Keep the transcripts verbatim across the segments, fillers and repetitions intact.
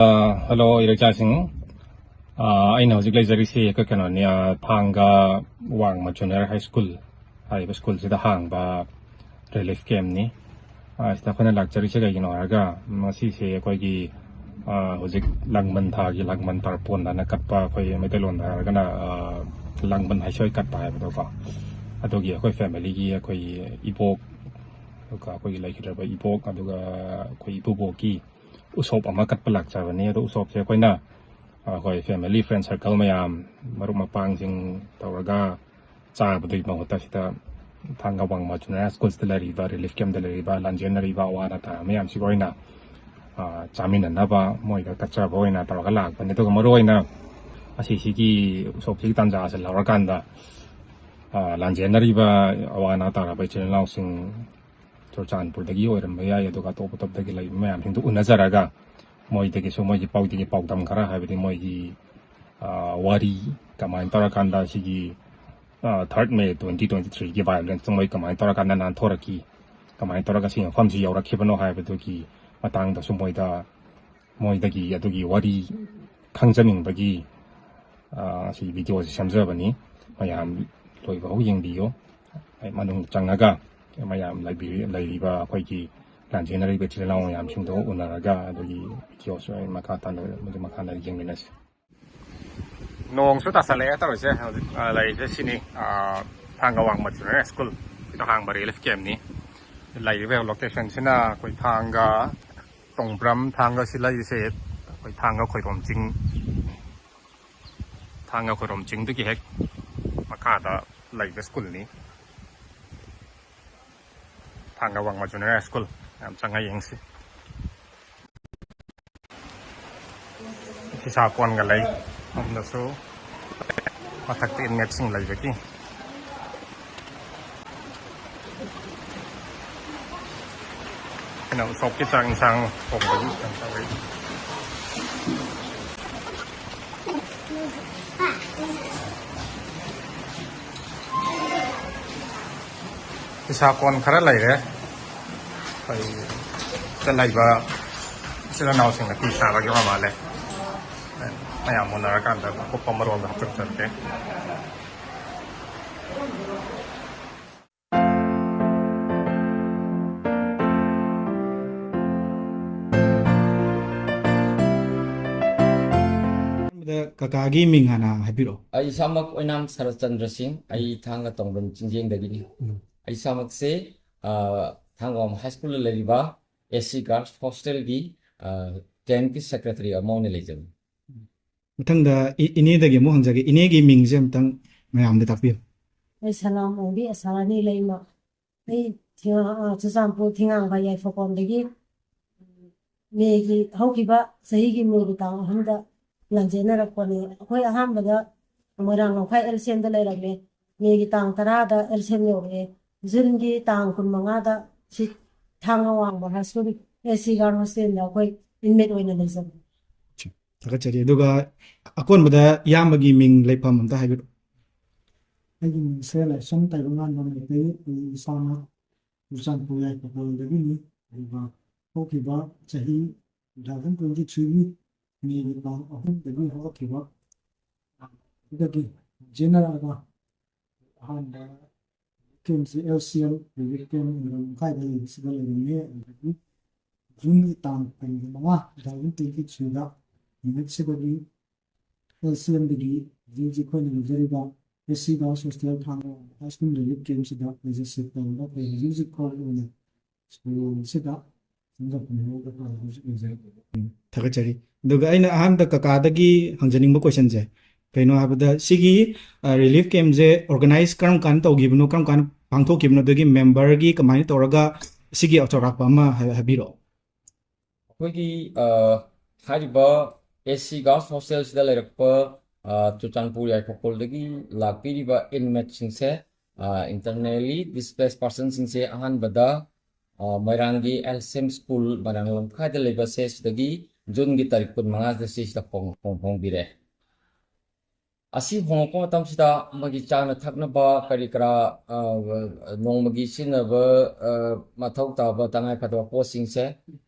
Hello, ꯏꯔꯩꯆꯥꯁꯤꯡ꯫ ꯑ, ꯑꯩꯅ ꯍꯧꯖꯤꯛ ꯂꯩꯖꯔꯤꯁꯤ ꯑꯩꯈꯣꯏ ꯀꯩꯅꯣꯅꯤ, ꯑ, ꯊꯥꯡꯒ ꯋꯥꯡꯃ ꯖꯨꯅꯤꯌꯔ ꯍꯥꯏ ꯁ꯭ꯀꯨꯜ ꯍꯥꯏꯔꯤꯕ ꯁ꯭ꯀꯨꯜꯁꯤꯗ ꯍꯥꯡꯕ ꯔꯤꯂꯤꯐ ꯀꯦꯝꯞꯅꯤ꯫ ꯑ, ꯁꯤꯗ ꯑꯩꯈꯣꯏꯅ ꯂꯥꯛꯆꯔꯤꯁꯦ ꯀꯩꯒꯤꯅꯣ ꯍꯥꯏꯔꯒ, ꯉꯁꯤꯁꯦ ꯑꯩꯈꯣꯏꯒꯤ, ꯑ, ꯍꯧꯖꯤꯛ ꯂꯥꯡꯕꯟ ꯊꯥꯒꯤ ꯂꯥꯡꯕꯟ ꯇꯔꯄꯣꯟ ꯍꯥꯏꯅ ꯀꯠꯄ, ꯑꯩꯈꯣꯏ ꯃꯩꯇꯩꯂꯣꯟꯗ ꯍꯥꯏꯔꯒꯅ, ꯑ, ꯂꯥꯡꯕꯟ ꯍꯩꯁꯣꯏ ꯀꯠꯄ ꯍꯥꯏꯕꯗꯣꯀꯣ꯫ ꯑꯗꯨꯒꯤ ꯑꯩꯈꯣꯏ ꯐꯦꯃꯤꯂꯤꯒꯤ ꯑꯩꯈꯣꯏꯒꯤ ꯏꯕꯣꯛ, ꯑꯗꯨꯒ ꯑꯩꯈꯣꯏꯒꯤ ꯂꯩꯈꯤꯗ꯭ꯔꯕ ꯏꯕꯣꯛ, ꯑꯗꯨꯒ ꯑꯩꯈꯣꯏ ꯏꯄꯨꯕꯣꯛꯀꯤ ꯎꯁꯣꯞ ꯑꯃ ꯀꯠꯄ ꯂꯥꯛꯆꯕꯅꯤ꯫ ꯑꯗꯣ ꯎꯁꯣꯞꯁꯦ ꯑꯩꯈꯣꯏꯅ, ꯑꯩꯈꯣꯏ ꯐꯦꯃꯤꯂꯤ, ꯐ꯭ꯔꯦꯟ ꯁꯔꯀꯜ ꯃꯌꯥꯝ, ꯃꯔꯨꯞ ꯃꯄꯥꯡꯁꯤꯡ ꯇꯧꯔꯒ ꯆꯥꯕꯗꯨꯒꯤ ꯃꯍꯨꯠꯇ ꯁꯤꯗ ꯊꯥꯡꯒ ꯋꯥꯡꯃ ꯖꯨꯅꯤꯌꯔ ꯁ꯭ꯀꯨꯜꯁꯤꯗ ꯂꯩꯔꯤꯕ, ꯔꯤꯂꯤꯐ ꯀꯦꯝꯞꯇ ꯂꯩꯔꯤꯕ, ꯂꯥꯟꯖꯦꯟꯅꯔꯤꯕ ꯑꯋꯥ ꯑꯅꯥ ꯇꯥꯔꯕ ꯃꯌꯥꯝꯁꯤꯒꯤ ꯑꯣꯏꯅ, ꯑ, ꯆꯥꯃꯤꯟꯅꯅꯕ ꯃꯣꯏꯗ ꯀꯠꯆꯕ ꯑꯣꯏꯅ ꯇꯧꯔꯒ ꯂꯥꯛꯄꯅꯤ꯫ ꯑꯗꯨꯒ ꯃꯔꯨꯑꯣꯏꯅ ꯑꯁꯤꯁꯤꯒꯤ ꯎꯁꯣꯞꯁꯤꯒꯤ ꯇꯥꯟꯖꯥꯁꯦ ꯂꯧꯔꯀꯥꯟꯗ, ꯑ, ꯂꯥꯟꯖꯦꯟꯅꯔꯤꯕ ꯑꯋꯥ ꯑꯅꯥ ꯇꯥꯔꯕ ꯏꯆꯤꯜ ꯏꯅꯥꯎꯁꯤꯡ ꯆꯨꯔꯆꯥꯟꯄꯨꯔꯗꯒꯤ ꯑꯣꯏꯔꯝꯕ ꯌꯥꯏ, ꯑꯗꯨꯒ ꯑꯇꯣꯞ ꯑꯇꯣꯞꯄꯗꯒꯤ ꯂꯩꯕ ꯃꯌꯥꯝꯁꯤꯡꯗꯨ ꯎꯅꯖꯔꯒ ꯃꯣꯏꯗꯒꯤꯁꯨ ꯃꯣꯏꯒꯤ ꯄꯥꯎꯗꯒꯤ ꯄꯥꯎꯗꯝ ꯈꯔ, ꯍꯥꯏꯕꯗꯤ ꯃꯣꯏꯒꯤ, ꯑ, ꯋꯥꯔꯤ ꯀꯃꯥꯏꯅ ꯇꯧꯔꯀꯥꯟꯗ ꯁꯤꯒꯤ, ꯑ, third May twenty twenty-threeꯒꯤ violence ꯃꯣꯏ ꯀꯃꯥꯏꯅ ꯇꯧꯔꯀꯥꯟꯗ ꯅꯥꯟꯊꯣꯔꯛꯈꯤ, ꯀꯃꯥꯏꯅ ꯇꯧꯔꯒ ꯁꯤ ꯃꯐꯝꯁꯤ ꯌꯧꯔꯛꯈꯤꯕꯅꯣ ꯍꯥꯏꯕꯗꯨꯒꯤ ꯃꯇꯥꯡꯗꯁꯨ ꯃꯣꯏꯗ, ꯃꯣꯏꯗꯒꯤ ꯑꯗꯨꯒꯤ ꯋꯥꯔꯤ ꯈꯪꯖꯅꯤꯡꯕꯒꯤ, ꯑ, ꯁꯤ ꯚꯤꯗꯤꯑꯣꯁꯤ ꯁꯦꯝꯖꯕꯅꯤ꯫ ꯃꯌꯥꯝ ꯂꯣꯏꯕ ꯐꯥꯎ ꯌꯦꯡꯕꯤꯌꯨ꯫ ꯑꯩ ꯃꯅꯨꯡ ꯆꯪꯉꯒ ꯃꯌꯥꯝ ꯂꯩꯕꯤꯔꯤ-, ꯂꯩꯔꯤꯕ ꯑꯩꯈꯣꯏꯒꯤ ꯂꯥꯟꯖꯦꯟꯅꯔꯤꯕ ꯏꯆꯤꯜ ꯏꯅꯥꯎ ꯃꯌꯥꯝꯁꯤꯡꯗꯣ ꯎꯅꯔꯒ ꯑꯗꯨꯒꯤ ꯚꯤꯗꯤꯑꯣꯁꯨ ꯑꯩ ꯃꯈꯥ ꯇꯥꯅ, ꯃꯗꯨ ꯃꯈꯥ ꯇꯥꯅ ꯌꯦꯡꯃꯤꯟꯅꯁꯤ꯫ ꯅꯣꯡꯁꯨ ꯇꯥꯁꯜꯂꯛꯑꯦ ꯇꯧꯔꯤꯁꯦ꯫ ꯍꯧꯖꯤꯛ, ꯑ, ꯂꯩꯔꯤꯁꯦ ꯁꯤꯅꯤ, ꯑ, ꯊꯥꯡꯒ ꯋꯥꯡꯃ ꯖꯨꯅꯤꯌꯔ ꯁ꯭ꯀꯨꯜ ꯁꯤꯗ ꯍꯥꯡꯕ ꯔꯤꯂꯤꯐ ꯀꯦꯝꯞꯅꯤ꯫ ꯂꯩꯔꯤꯕ ꯂꯣꯀꯦꯁꯟꯁꯤꯅ ꯑꯩꯈꯣꯏ ꯊꯥꯡꯒ ꯇꯣꯡꯕ꯭ꯔꯝ, ꯊꯥꯡꯒ ꯁꯤ ꯂꯩꯔꯤꯁꯦ ꯑꯩꯈꯣꯏ ꯊꯥꯡꯒ ꯈꯣꯏꯔꯣꯝ ꯆꯤꯡ, ꯊꯥꯡꯒ ꯈꯣꯏꯔꯣꯝ ꯆꯤꯡꯗꯨꯒꯤ ꯍꯦꯛ ꯃꯈꯥꯗ ꯂꯩꯕ ꯁ꯭ꯀꯨꯜꯅꯤ꯫ ꯊꯥꯡꯒ ꯋꯥꯡꯃ ꯖꯨꯅꯤꯌꯔ ꯁ꯭ꯀꯨꯜ꯫ ꯌꯥꯝ ꯆꯪꯉ ꯌꯦꯡꯁꯤ꯫ ꯐꯤꯁꯥ ꯀꯣꯟꯒ ꯂꯩ꯫ ꯁꯣꯝꯗꯁꯨ ꯃꯊꯛꯇ ꯏꯟꯃꯦꯠꯁꯤꯡ ꯂꯩꯕꯒꯤ꯫ ꯑꯩꯅ ꯎꯁꯣꯞꯀꯤ ꯆꯥꯛ ꯏꯟꯁꯥꯡ ꯊꯣꯡꯕꯒꯤ ꯀꯩꯅꯣ ꯇꯧꯔꯤ꯫ ꯐꯤꯁꯥ ꯀꯣꯟ ꯈꯔ ꯂꯩꯔꯦ꯫ ꯑꯩꯈꯣꯏ ꯂꯩꯕ ꯏꯆꯤꯜ ꯏꯅꯥꯎꯁꯤꯡꯅ ꯐꯤ ꯁꯥꯕꯒꯤ ꯑꯣꯏ ꯃꯥꯜꯂꯦ꯫ ꯃꯌꯥꯝ ꯎꯅꯔꯀꯥꯟꯗ ꯑꯀꯨꯞꯄ ꯃꯔꯣꯜꯗꯣ ꯍꯥꯞꯆꯤꯟꯖꯔꯛꯀꯦ꯫ ꯑꯍꯥꯟꯕꯗ ꯀꯀꯥꯒꯤ ꯃꯤꯡ ꯍꯥꯟꯅ ꯍꯥꯏꯕꯤꯔꯛꯑꯣ꯫ ꯑꯩ ꯏꯁꯥꯃꯛ ꯑꯣꯏꯅꯥꯝ ꯁꯔꯠꯆꯟꯗ꯭ꯔ ꯁꯤꯡ, ꯑꯩ ꯊꯥꯡꯒ ꯇꯣꯡꯕ꯭ꯔꯝ ꯆꯤꯡꯖꯦꯡꯗꯒꯤꯅꯤ꯫ ꯎꯝ꯫ ꯑꯩ ꯏꯁꯥꯃꯛꯁꯦ, ꯑ, ꯊꯥꯡꯒꯋꯥꯡ ꯍꯥꯏ ꯁ꯭ꯀꯨꯜꯗ ꯂꯩꯔꯤꯕ ꯑꯦꯁ ꯁꯤ ꯒꯥꯔꯜꯁ ꯍꯣꯁꯇꯦꯜꯒꯤ, ꯑ, ꯇꯦꯟꯠꯀꯤ ꯁꯦꯀ꯭ꯔꯦꯇꯔꯤ ꯑꯃ ꯑꯣꯏꯅ ꯂꯩꯖꯕꯅꯤ꯫ ꯃꯊꯪꯗ ꯏ-, ꯏꯅꯦꯗꯒꯤ ꯑꯃꯨꯛ ꯍꯪꯖꯒꯦ꯫ ꯏꯅꯦꯒꯤ ꯃꯤꯡꯁꯦ ꯑꯃꯨꯛꯇꯪ ꯃꯌꯥꯝꯗ ꯇꯥꯛꯄꯤꯌꯨ꯫ ꯑꯩ ꯁꯅꯥꯃꯣꯝꯕꯤ ꯑꯁꯥꯔꯥꯅꯤ ꯂꯩꯃ꯫ ꯑꯩ ꯊꯤꯉꯥ-, ꯑ, ꯆꯨꯔꯆꯥꯟꯄꯨꯔ ꯊꯤꯉꯥꯡꯕ ꯌꯥꯏꯐꯀꯣꯟꯗꯒꯤ ꯃꯦꯒꯤ, ꯍꯧꯈꯤꯕ ꯆꯍꯤꯒꯤ ꯃꯦꯒꯤ ꯇꯥꯡ ꯑꯍꯨꯝꯗ ꯂꯥꯟꯖꯦꯟꯅꯔꯛꯄꯅꯤ꯫ ꯑꯩꯈꯣꯏ ꯑꯍꯥꯟꯕꯗ ꯃꯣꯏꯔꯥꯡ ꯂꯝꯈꯥꯏ ꯑꯦꯜ ꯁꯤ ꯑꯦꯝꯗ ꯂꯩꯔꯝꯃꯦ꯫ ꯃꯦꯒꯤ ꯇꯥꯡ ꯇꯔꯥꯗ ꯑꯦꯜ ꯁꯤ ꯑꯦꯝ ꯌꯧꯔꯛꯑꯦ꯫ ꯖꯨꯟꯒꯤ ꯇꯥꯡ ꯀꯨꯟꯃꯉꯥꯗ ꯁꯤ ꯊꯥꯡꯒ ꯋꯥꯡꯕ high school S C girl ꯍꯣꯁꯇꯦꯜꯗ ꯑꯩꯈꯣꯏ ꯏꯟꯃꯦꯠ ꯑꯣꯏꯅ ꯂꯩꯖꯕꯅꯤ꯫ ꯊꯥꯒꯠꯆꯔꯤ꯫ ꯑꯗꯨꯒ ꯑꯀꯣꯟꯕꯗ ꯏꯌꯥꯝꯕꯒꯤ ꯃꯤꯡ, ꯂꯩꯐꯝ ꯑꯝꯇ ꯍꯥꯏꯕꯤꯔꯛꯑꯣ꯫ ꯑꯩꯒꯤ ꯃꯤꯡꯁꯦ ꯂꯥꯏꯁ꯭ꯔꯝ ꯇꯥꯏꯕꯪꯉꯥꯟꯕ ꯃꯩꯇꯩ꯫ ꯑꯩ ꯏꯁꯥꯃꯛ ꯆꯨꯔꯆꯥꯟꯄꯨꯔ ꯌꯥꯏꯐꯈꯣꯜꯗꯒꯤꯅꯤ꯫ ꯑꯗꯨꯒ ꯍꯧꯈꯤꯕ ꯆꯍꯤ two thousand twenty-threeꯒꯤ ꯃꯦꯒꯤ ꯇꯥꯡ ꯑꯍꯨꯝꯗꯒꯤ ꯍꯧꯔꯛꯈꯤꯕ ꯁꯤꯗꯒꯤ ꯖꯦꯅꯔꯦꯜꯒ ꯑꯍꯥꯟꯕ ꯀꯦꯝꯁꯤ ꯑꯦꯜ ꯁꯤ ꯑꯦꯜ ꯔꯤꯂꯤꯐ ꯀꯦꯝ ꯃꯣꯏꯔꯥꯡ ꯂꯝꯈꯥꯏꯗ ꯂꯩꯕꯁꯤꯗ ꯂꯩꯔꯝꯃꯤ꯫ ꯑꯗꯨꯗꯒꯤ ꯖꯨꯟꯒꯤ ꯇꯥꯡ ꯀꯨꯟꯃꯉꯥ, two thousand twenty-threeꯗ ꯅꯨꯃꯤꯠꯁꯤꯗꯒꯤ ꯑꯦꯜ ꯁꯤ ꯑꯦꯝꯗꯒꯤ ꯍꯧꯖꯤꯛ ꯍꯧꯖꯤꯛ ꯑꯩꯈꯣꯏꯅ ꯂꯩꯖꯔꯤꯕ ꯑꯦꯁ ꯁꯤ ꯒꯥꯔꯜꯁ ꯍꯣꯁꯇꯦꯜ ꯊꯥꯡꯒ ꯍꯥꯏ ꯁ꯭ꯀꯨꯜ ꯔꯤꯂꯤꯐ ꯀꯦꯝꯁꯤꯗ ꯑꯩꯈꯣꯏꯁꯦ ꯁꯤꯐ ꯇꯧꯔꯒ ꯑꯩꯈꯣꯏ ꯍꯧꯖꯤꯛ ꯍꯧꯖꯤꯛ ꯐꯥꯎꯕ ꯑꯣꯏꯅ ꯁ꯭ꯀꯨꯜꯁꯤꯗ ꯆꯪꯖꯐꯝ ꯍꯧꯖꯤꯛ ꯍꯧꯖꯤꯛ ꯂꯩꯖꯔꯤ꯫ ꯎꯝ, ꯊꯥꯒꯠꯆꯔꯤ꯫ ꯑꯗꯨꯒ ꯑꯩꯅ ꯑꯍꯥꯟꯕꯗ ꯀꯀꯥꯗꯒꯤ ꯍꯪꯖꯅꯤꯡꯕ ꯀꯣꯏꯁꯟꯁꯦ, ꯀꯩꯅꯣ ꯍꯥꯏꯕꯗ ꯁꯤꯒꯤ, ꯑ, ꯔꯤꯂꯤꯐ ꯀꯦꯝꯁꯦ ꯑꯣꯔꯒꯅꯥꯏꯖ ꯀꯔꯝ ꯀꯥꯟꯗ ꯇꯧꯈꯤꯕꯅꯣ, ꯀꯔꯝ ꯀꯥꯟꯗ ꯄꯥꯡꯊꯣꯛꯈꯤꯕꯅꯣ, ꯑꯗꯨꯒꯤ ꯃꯦꯝꯕꯔꯒꯤ ꯀꯃꯥꯏꯅ ꯇꯧꯔꯒ ꯁꯤꯒꯤ ꯆꯥꯎꯔꯥꯛꯄ ꯑꯃ ꯍꯥꯏ-, ꯍꯥꯏꯕꯤꯔꯛꯑꯣ꯫ ꯑꯩꯈꯣꯏꯒꯤ, ꯑ, ꯍꯥꯏꯔꯤꯕ ꯑꯦꯁ ꯁꯤ ꯒꯥꯔꯜꯁ ꯍꯣꯁꯇꯦꯜꯁꯤꯗ ꯂꯩꯔꯛꯄ, ꯑ, ꯆꯨꯔꯆꯥꯟꯄꯨꯔ ꯌꯥꯏꯐꯈꯣꯜꯗꯒꯤ ꯂꯥꯛꯄꯤꯔꯤꯕ ꯏꯟꯃꯦꯠꯁꯤꯡꯁꯦ, ꯑ, ꯏꯟꯇꯔꯅꯦꯂꯤ ꯗꯤꯁꯄ꯭ꯂꯦꯁ ꯄꯥꯔꯁꯟꯁꯤꯡꯁꯦ ꯑꯍꯥꯟꯕꯗ, ꯑ, ꯃꯣꯏꯔꯥꯡꯒꯤ ꯑꯦꯜ ꯁꯤ ꯑꯦꯝ ꯁ꯭ꯀꯨꯜ ꯃꯣꯏꯔꯥꯡ ꯂꯝꯈꯥꯏꯗ ꯂꯩꯕꯁꯦ ꯁꯤꯗꯒꯤ ꯖꯨꯟꯒꯤ ꯇꯥꯔꯤꯛ ꯀꯨꯟꯃꯉꯥꯗ ꯁꯤꯁꯤꯗ ꯍꯣꯡ-, ꯍꯣꯡ-, ꯍꯣꯡꯕꯤꯔꯦ꯫ ꯑꯁꯤ ꯍꯣꯡꯂꯛꯄ ꯃꯇꯝꯁꯤꯗ ꯃꯣꯏꯒꯤ ꯆꯥꯅ ꯊꯛꯅꯕ ꯀꯔꯤ ꯀꯔꯥ, ꯑ, ꯅꯣꯡꯃꯒꯤ ꯁꯤꯖꯤꯟꯅꯕ, ꯑ, ꯃꯊꯧ ꯇꯥꯕ ꯇꯉꯥꯏ ꯐꯗꯕ ꯄꯣꯠꯁꯤꯡꯁꯦ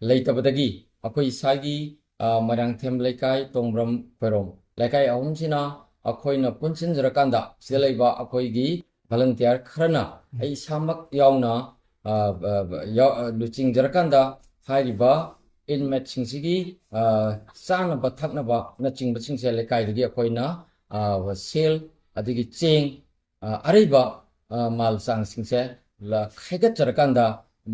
ꯂꯩꯇꯕꯗꯒꯤ ꯑꯩꯈꯣꯏ ꯏꯁꯥꯒꯤ, ꯑ, ꯃꯣꯏꯔꯥꯡꯊꯦꯝ ꯂꯩꯀꯥꯏ, ꯇꯣꯡꯕ꯭ꯔꯝ, ꯈꯣꯏꯔꯣꯝ ꯂꯩꯀꯥꯏ ꯑꯍꯨꯝꯁꯤꯅ ꯑꯩꯈꯣꯏꯅ ꯄꯨꯟꯁꯤꯟꯖꯔꯀꯥꯟꯗ, ꯁꯤꯗ ꯂꯩꯕ ꯑꯩꯈꯣꯏꯒꯤ volunteer ꯈꯔꯅ, ꯑꯩ ꯏꯁꯥꯃꯛ ꯌꯥꯎꯅ, ꯑ, ꯑ, ꯌꯥꯎ-, ꯑ, ꯂꯨꯆꯤꯡꯖꯔꯀꯥꯟꯗ, ꯍꯥꯏꯔꯤꯕ inmateꯁꯤꯡꯁꯤꯒꯤ, ꯑ, ꯆꯥꯅꯕ ꯊꯛꯅꯕꯅꯆꯤꯡꯕꯁꯤꯡꯁꯦ ꯂꯩꯀꯥꯏꯗꯒꯤ ꯑꯩꯈꯣꯏꯅ, ꯑ, ꯁꯦꯜ, ꯑꯗꯒꯤ ꯆꯦꯡ, ꯑ, ꯑꯔꯩꯕ, ꯑ, ꯃꯥꯜ ꯆꯥꯡꯁꯤꯡꯁꯦ ꯂ-, ꯈꯥꯏꯒꯠꯆꯔꯀꯥꯟꯗ,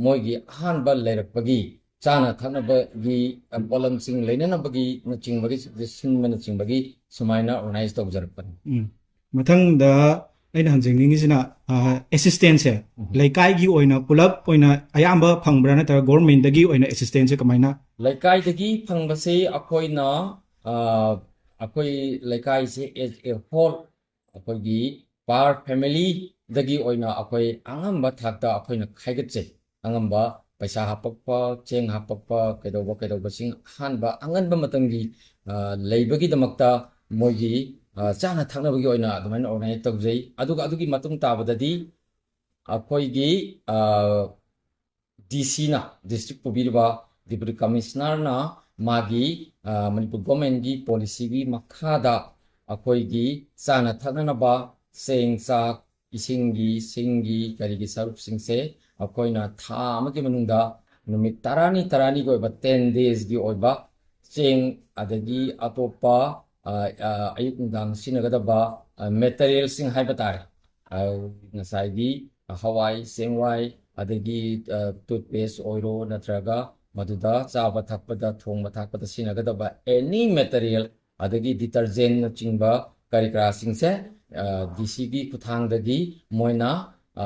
ꯃꯣꯏꯒꯤ ꯑꯍꯥꯟꯕ ꯂꯩꯔꯛꯄꯒꯤ ꯆꯥꯅ ꯊꯛꯅꯕꯒꯤ, ꯑ, ꯄꯣꯠꯂꯝꯁꯤꯡ ꯂꯩꯅꯅꯕꯒꯤ ꯅꯆꯤꯡꯕꯒꯤ ꯁꯤꯟꯕꯅꯆꯤꯡꯕꯒꯤ ꯁꯨꯃꯥꯏꯅ organize ꯇꯧꯖꯔꯛꯄꯅꯤ꯫ ꯎꯝ꯫ ꯃꯊꯪꯗ ꯑꯩꯅ ꯍꯪꯖꯅꯤꯡꯉꯤꯁꯤꯅ, ꯑ, assistanceꯁꯦ ꯎꯝ꯫ ꯂꯩꯀꯥꯏꯒꯤ ꯑꯣꯏꯅ ꯄꯨꯂꯞ ꯑꯣꯏꯅ ꯑꯌꯥꯝꯕ ꯐꯪꯕ꯭ꯔꯥ, ꯅꯠꯇ꯭ꯔꯒ governmentꯗꯒꯤ ꯑꯣꯏꯅ assistanceꯁꯦ ꯀꯃꯥꯏꯅ? ꯂꯩꯀꯥꯏꯗꯒꯤ ꯐꯪꯕꯁꯦ ꯑꯩꯈꯣꯏꯅ, ꯑ, ꯑꯩꯈꯣꯏ ꯂꯩꯀꯥꯏꯁꯦ as a whole, ꯑꯩꯈꯣꯏꯒꯤ per familyꯗꯒꯤ ꯑꯣꯏꯅ ꯑꯩꯈꯣꯏ ꯑꯉꯝꯕ ꯊꯥꯛꯇ ꯑꯩꯈꯣꯏꯅ ꯈꯥꯏꯒꯠꯆꯩ꯫ ꯑꯉꯝꯕ ꯄꯩꯁꯥ ꯍꯥꯞꯄꯛꯄ, ꯆꯦꯡ ꯍꯥꯞꯄꯛꯄ, ꯀꯩꯗꯧꯕ, ꯀꯩꯗꯧꯕꯁꯤꯡ ꯑꯍꯥꯟꯕ ꯑꯉꯟꯕ ꯃꯇꯝꯒꯤ, ꯑ, ꯂꯩꯕꯒꯤꯗꯃꯛꯇ ꯃꯣꯏꯒꯤ, ꯑ, ꯆꯥꯅ ꯊꯛꯅꯕꯒꯤ ꯑꯣꯏꯅ ꯑꯗꯨꯃꯥꯏꯅ organize ꯇꯧꯖꯩ꯫ ꯑꯗꯨꯒ ꯑꯗꯨꯒꯤ ꯃꯇꯨꯡ ꯇꯥꯕꯗꯗꯤ ꯑꯩꯈꯣꯏꯒꯤ, ꯑ, DCꯅ, district ꯄꯨꯕꯤꯔꯤꯕ Deputy Commissionerꯅ ꯃꯥꯒꯤ, ꯑ, ꯃꯅꯤꯄꯨꯔ governmentꯀꯤ policyꯒꯤ ꯃꯈꯥꯗ ꯑꯩꯈꯣꯏꯒꯤ ꯆꯥꯅ ꯊꯛꯅꯅꯕ ꯆꯦꯡ, ꯆꯥꯛ, ꯏꯁꯤꯡꯒꯤ, ꯁꯤꯡꯒꯤ, ꯀꯔꯤꯒꯤ ꯁꯔꯨꯛꯁꯤꯡꯁꯦ ꯑꯩꯈꯣꯏꯅ ꯊꯥ ꯑꯃꯒꯤ ꯃꯅꯨꯡꯗ ꯅꯨꯃꯤꯠ ꯇꯔꯥꯅꯤ, ꯇꯔꯥꯅꯤꯒꯤ ꯑꯣꯏꯕ ten daysꯀꯤ ꯑꯣꯏꯕ ꯆꯦꯡ, ꯑꯗꯒꯤ ꯑꯇꯣꯞꯄ, ꯑ, ꯑ, ꯑꯌꯨꯛ ꯅꯨꯡꯗꯥꯡ ꯁꯤꯖꯤꯟꯅꯒꯗꯕ, ꯑ, materialꯁꯤꯡ ꯍꯥꯏꯕ ꯇꯥꯔꯦ꯫ ꯑ, ꯉꯁꯥꯏꯒꯤ ꯍꯋꯥꯏ ꯆꯦꯡꯋꯥꯏ, ꯑꯗꯒꯤ, ꯑ, toothpaste ꯑꯣꯏꯔꯣ, ꯅꯠꯇ꯭ꯔꯒ ꯃꯗꯨꯗ ꯆꯥꯕ ꯊꯛꯄꯗ, ꯊꯣꯡꯕ ꯊꯥꯛꯄꯗ ꯁꯤꯖꯤꯟꯅꯒꯗꯕ any material, ꯑꯗꯒꯤ detergentꯅꯆꯤꯡꯕ ꯀꯔꯤ ꯀꯔꯥꯁꯤꯡꯁꯦ, ꯑ, DCꯒꯤ ꯈꯨꯠꯊꯥꯡꯗꯒꯤ ꯃꯣꯏꯅ, ꯑ,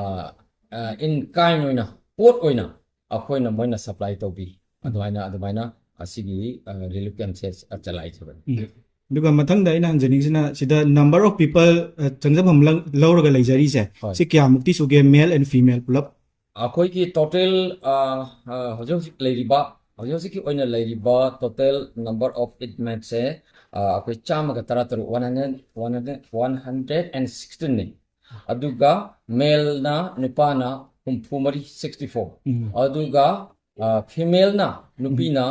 ꯑ, in kind ꯑꯣꯏꯅ, ꯄꯣꯠ ꯑꯣꯏꯅ ꯑꯩꯈꯣꯏꯅ, ꯃꯣꯏꯅ supply ꯇꯧꯕꯤ꯫ ꯑꯗꯨꯃꯥꯏꯅ, ꯑꯗꯨꯃꯥꯏꯅ ꯑꯁꯤꯒꯤ, ꯑ, relief campꯁꯦ, ꯑ, ꯆꯂꯥꯏꯖꯕꯅꯤ꯫ ꯎꯝ꯫ ꯑꯗꯨꯒ ꯃꯊꯪꯗ ꯑꯩꯅ ꯍꯪꯖꯅꯤꯡꯉꯤꯁꯤꯅ, ꯁꯤꯗ number of people, ꯑ, ꯆꯪꯖꯐꯝ ꯂꯧ-, ꯂꯧꯔꯒ ꯂꯩꯖꯔꯤꯁꯦ, ꯍꯣꯏ꯫ ꯁꯤ ꯀꯌꯥꯃꯨꯛꯇꯤ ꯁꯨꯒꯦ, male and female ꯄꯨꯂꯞ? ꯑꯩꯈꯣꯏꯒꯤ total, ꯑ, ꯑ, ꯍꯧꯖꯤꯛ ꯍꯧꯖꯤꯛ ꯂꯩꯔꯤꯕ, ꯍꯧꯖꯤꯛ ꯍꯧꯖꯤꯛꯀꯤ ꯑꯣꯏꯅ ꯂꯩꯔꯤꯕ total number of inmateꯁꯦ, ꯑ, ꯑꯩꯈꯣꯏ ꯆꯥꯝꯃꯒ ꯇꯔꯥꯇꯔꯨꯛ, one hundred, one hundred, one hundred and sixteenꯅꯤ꯫ ꯑꯗꯨꯒ maleꯅ, ꯅꯨꯄꯥꯅ ꯍꯨꯝꯐꯨ ꯃꯔꯤ, sixty four꯫ ꯎꯝ꯫ ꯑꯗꯨꯒ, ꯑ, femaleꯅ, ꯅꯨꯄꯤꯅ,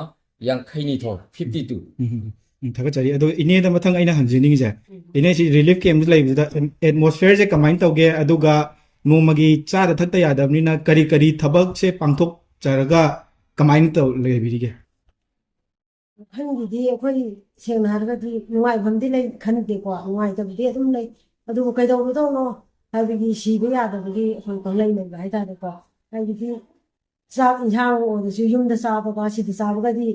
ꯌꯥꯡꯈꯩꯅꯤꯊꯣꯏ, fifty two꯫ ꯎꯝ, ꯎꯝ, ꯊꯥꯒꯠꯆꯔꯤ꯫ ꯑꯗꯣ ꯏꯅꯦꯗ ꯃꯊꯪ ꯑꯩꯅ ꯍꯪꯖꯅꯤꯡꯉꯤꯁꯦ, ꯏꯅꯦ, ꯁꯤ relief camp ꯂꯩꯕꯁꯤꯗ atmosphere ꯁꯦ ꯀꯃꯥꯏꯅ ꯇꯧꯒꯦ? ꯑꯗꯨꯒ ꯅꯣꯡꯃꯒꯤ ꯆꯥꯗ ꯊꯛꯇ ꯌꯥꯗꯕꯅꯤꯅ ꯀꯔꯤ ꯀꯔꯤ ꯊꯕꯛꯁꯦ ꯄꯥꯡꯊꯣꯛꯆꯔꯒ ꯀꯃꯥꯏꯅ ꯇꯧ ꯂꯩꯕꯤꯔꯤꯒꯦ? ꯋꯥꯈꯜꯒꯤꯗꯤ ꯑꯩꯈꯣꯏ ꯁꯦꯡꯅ ꯍꯥꯏꯔꯒꯗꯤ ꯅꯨꯡꯉꯥꯏꯐꯝꯗꯤ ꯂꯩ ꯈꯟꯗꯦꯀꯣ, ꯅꯨꯡꯉꯥꯏꯇꯕꯗꯤ ꯑꯗꯨꯝ ꯂꯩ꯫ ꯑꯗꯨꯕꯨ ꯀꯩꯗꯧꯔꯨꯗꯧꯅꯣ ꯍꯥꯏꯕꯒꯤ ꯁꯤꯕ ꯌꯥꯗꯕꯒꯤ ꯑꯩꯈꯣꯏ ꯄꯪꯂꯩ ꯂꯩꯕ ꯍꯥꯏꯇꯥꯔꯦꯀꯣ꯫ ꯍꯥꯏꯕꯗꯤ ꯆꯥꯛ ꯏꯟꯁꯥꯡ ꯑꯣꯏꯔꯁꯨ ꯌꯨꯝꯗ ꯆꯥꯕꯒ ꯁꯤꯗ ꯆꯥꯕꯒꯗꯤ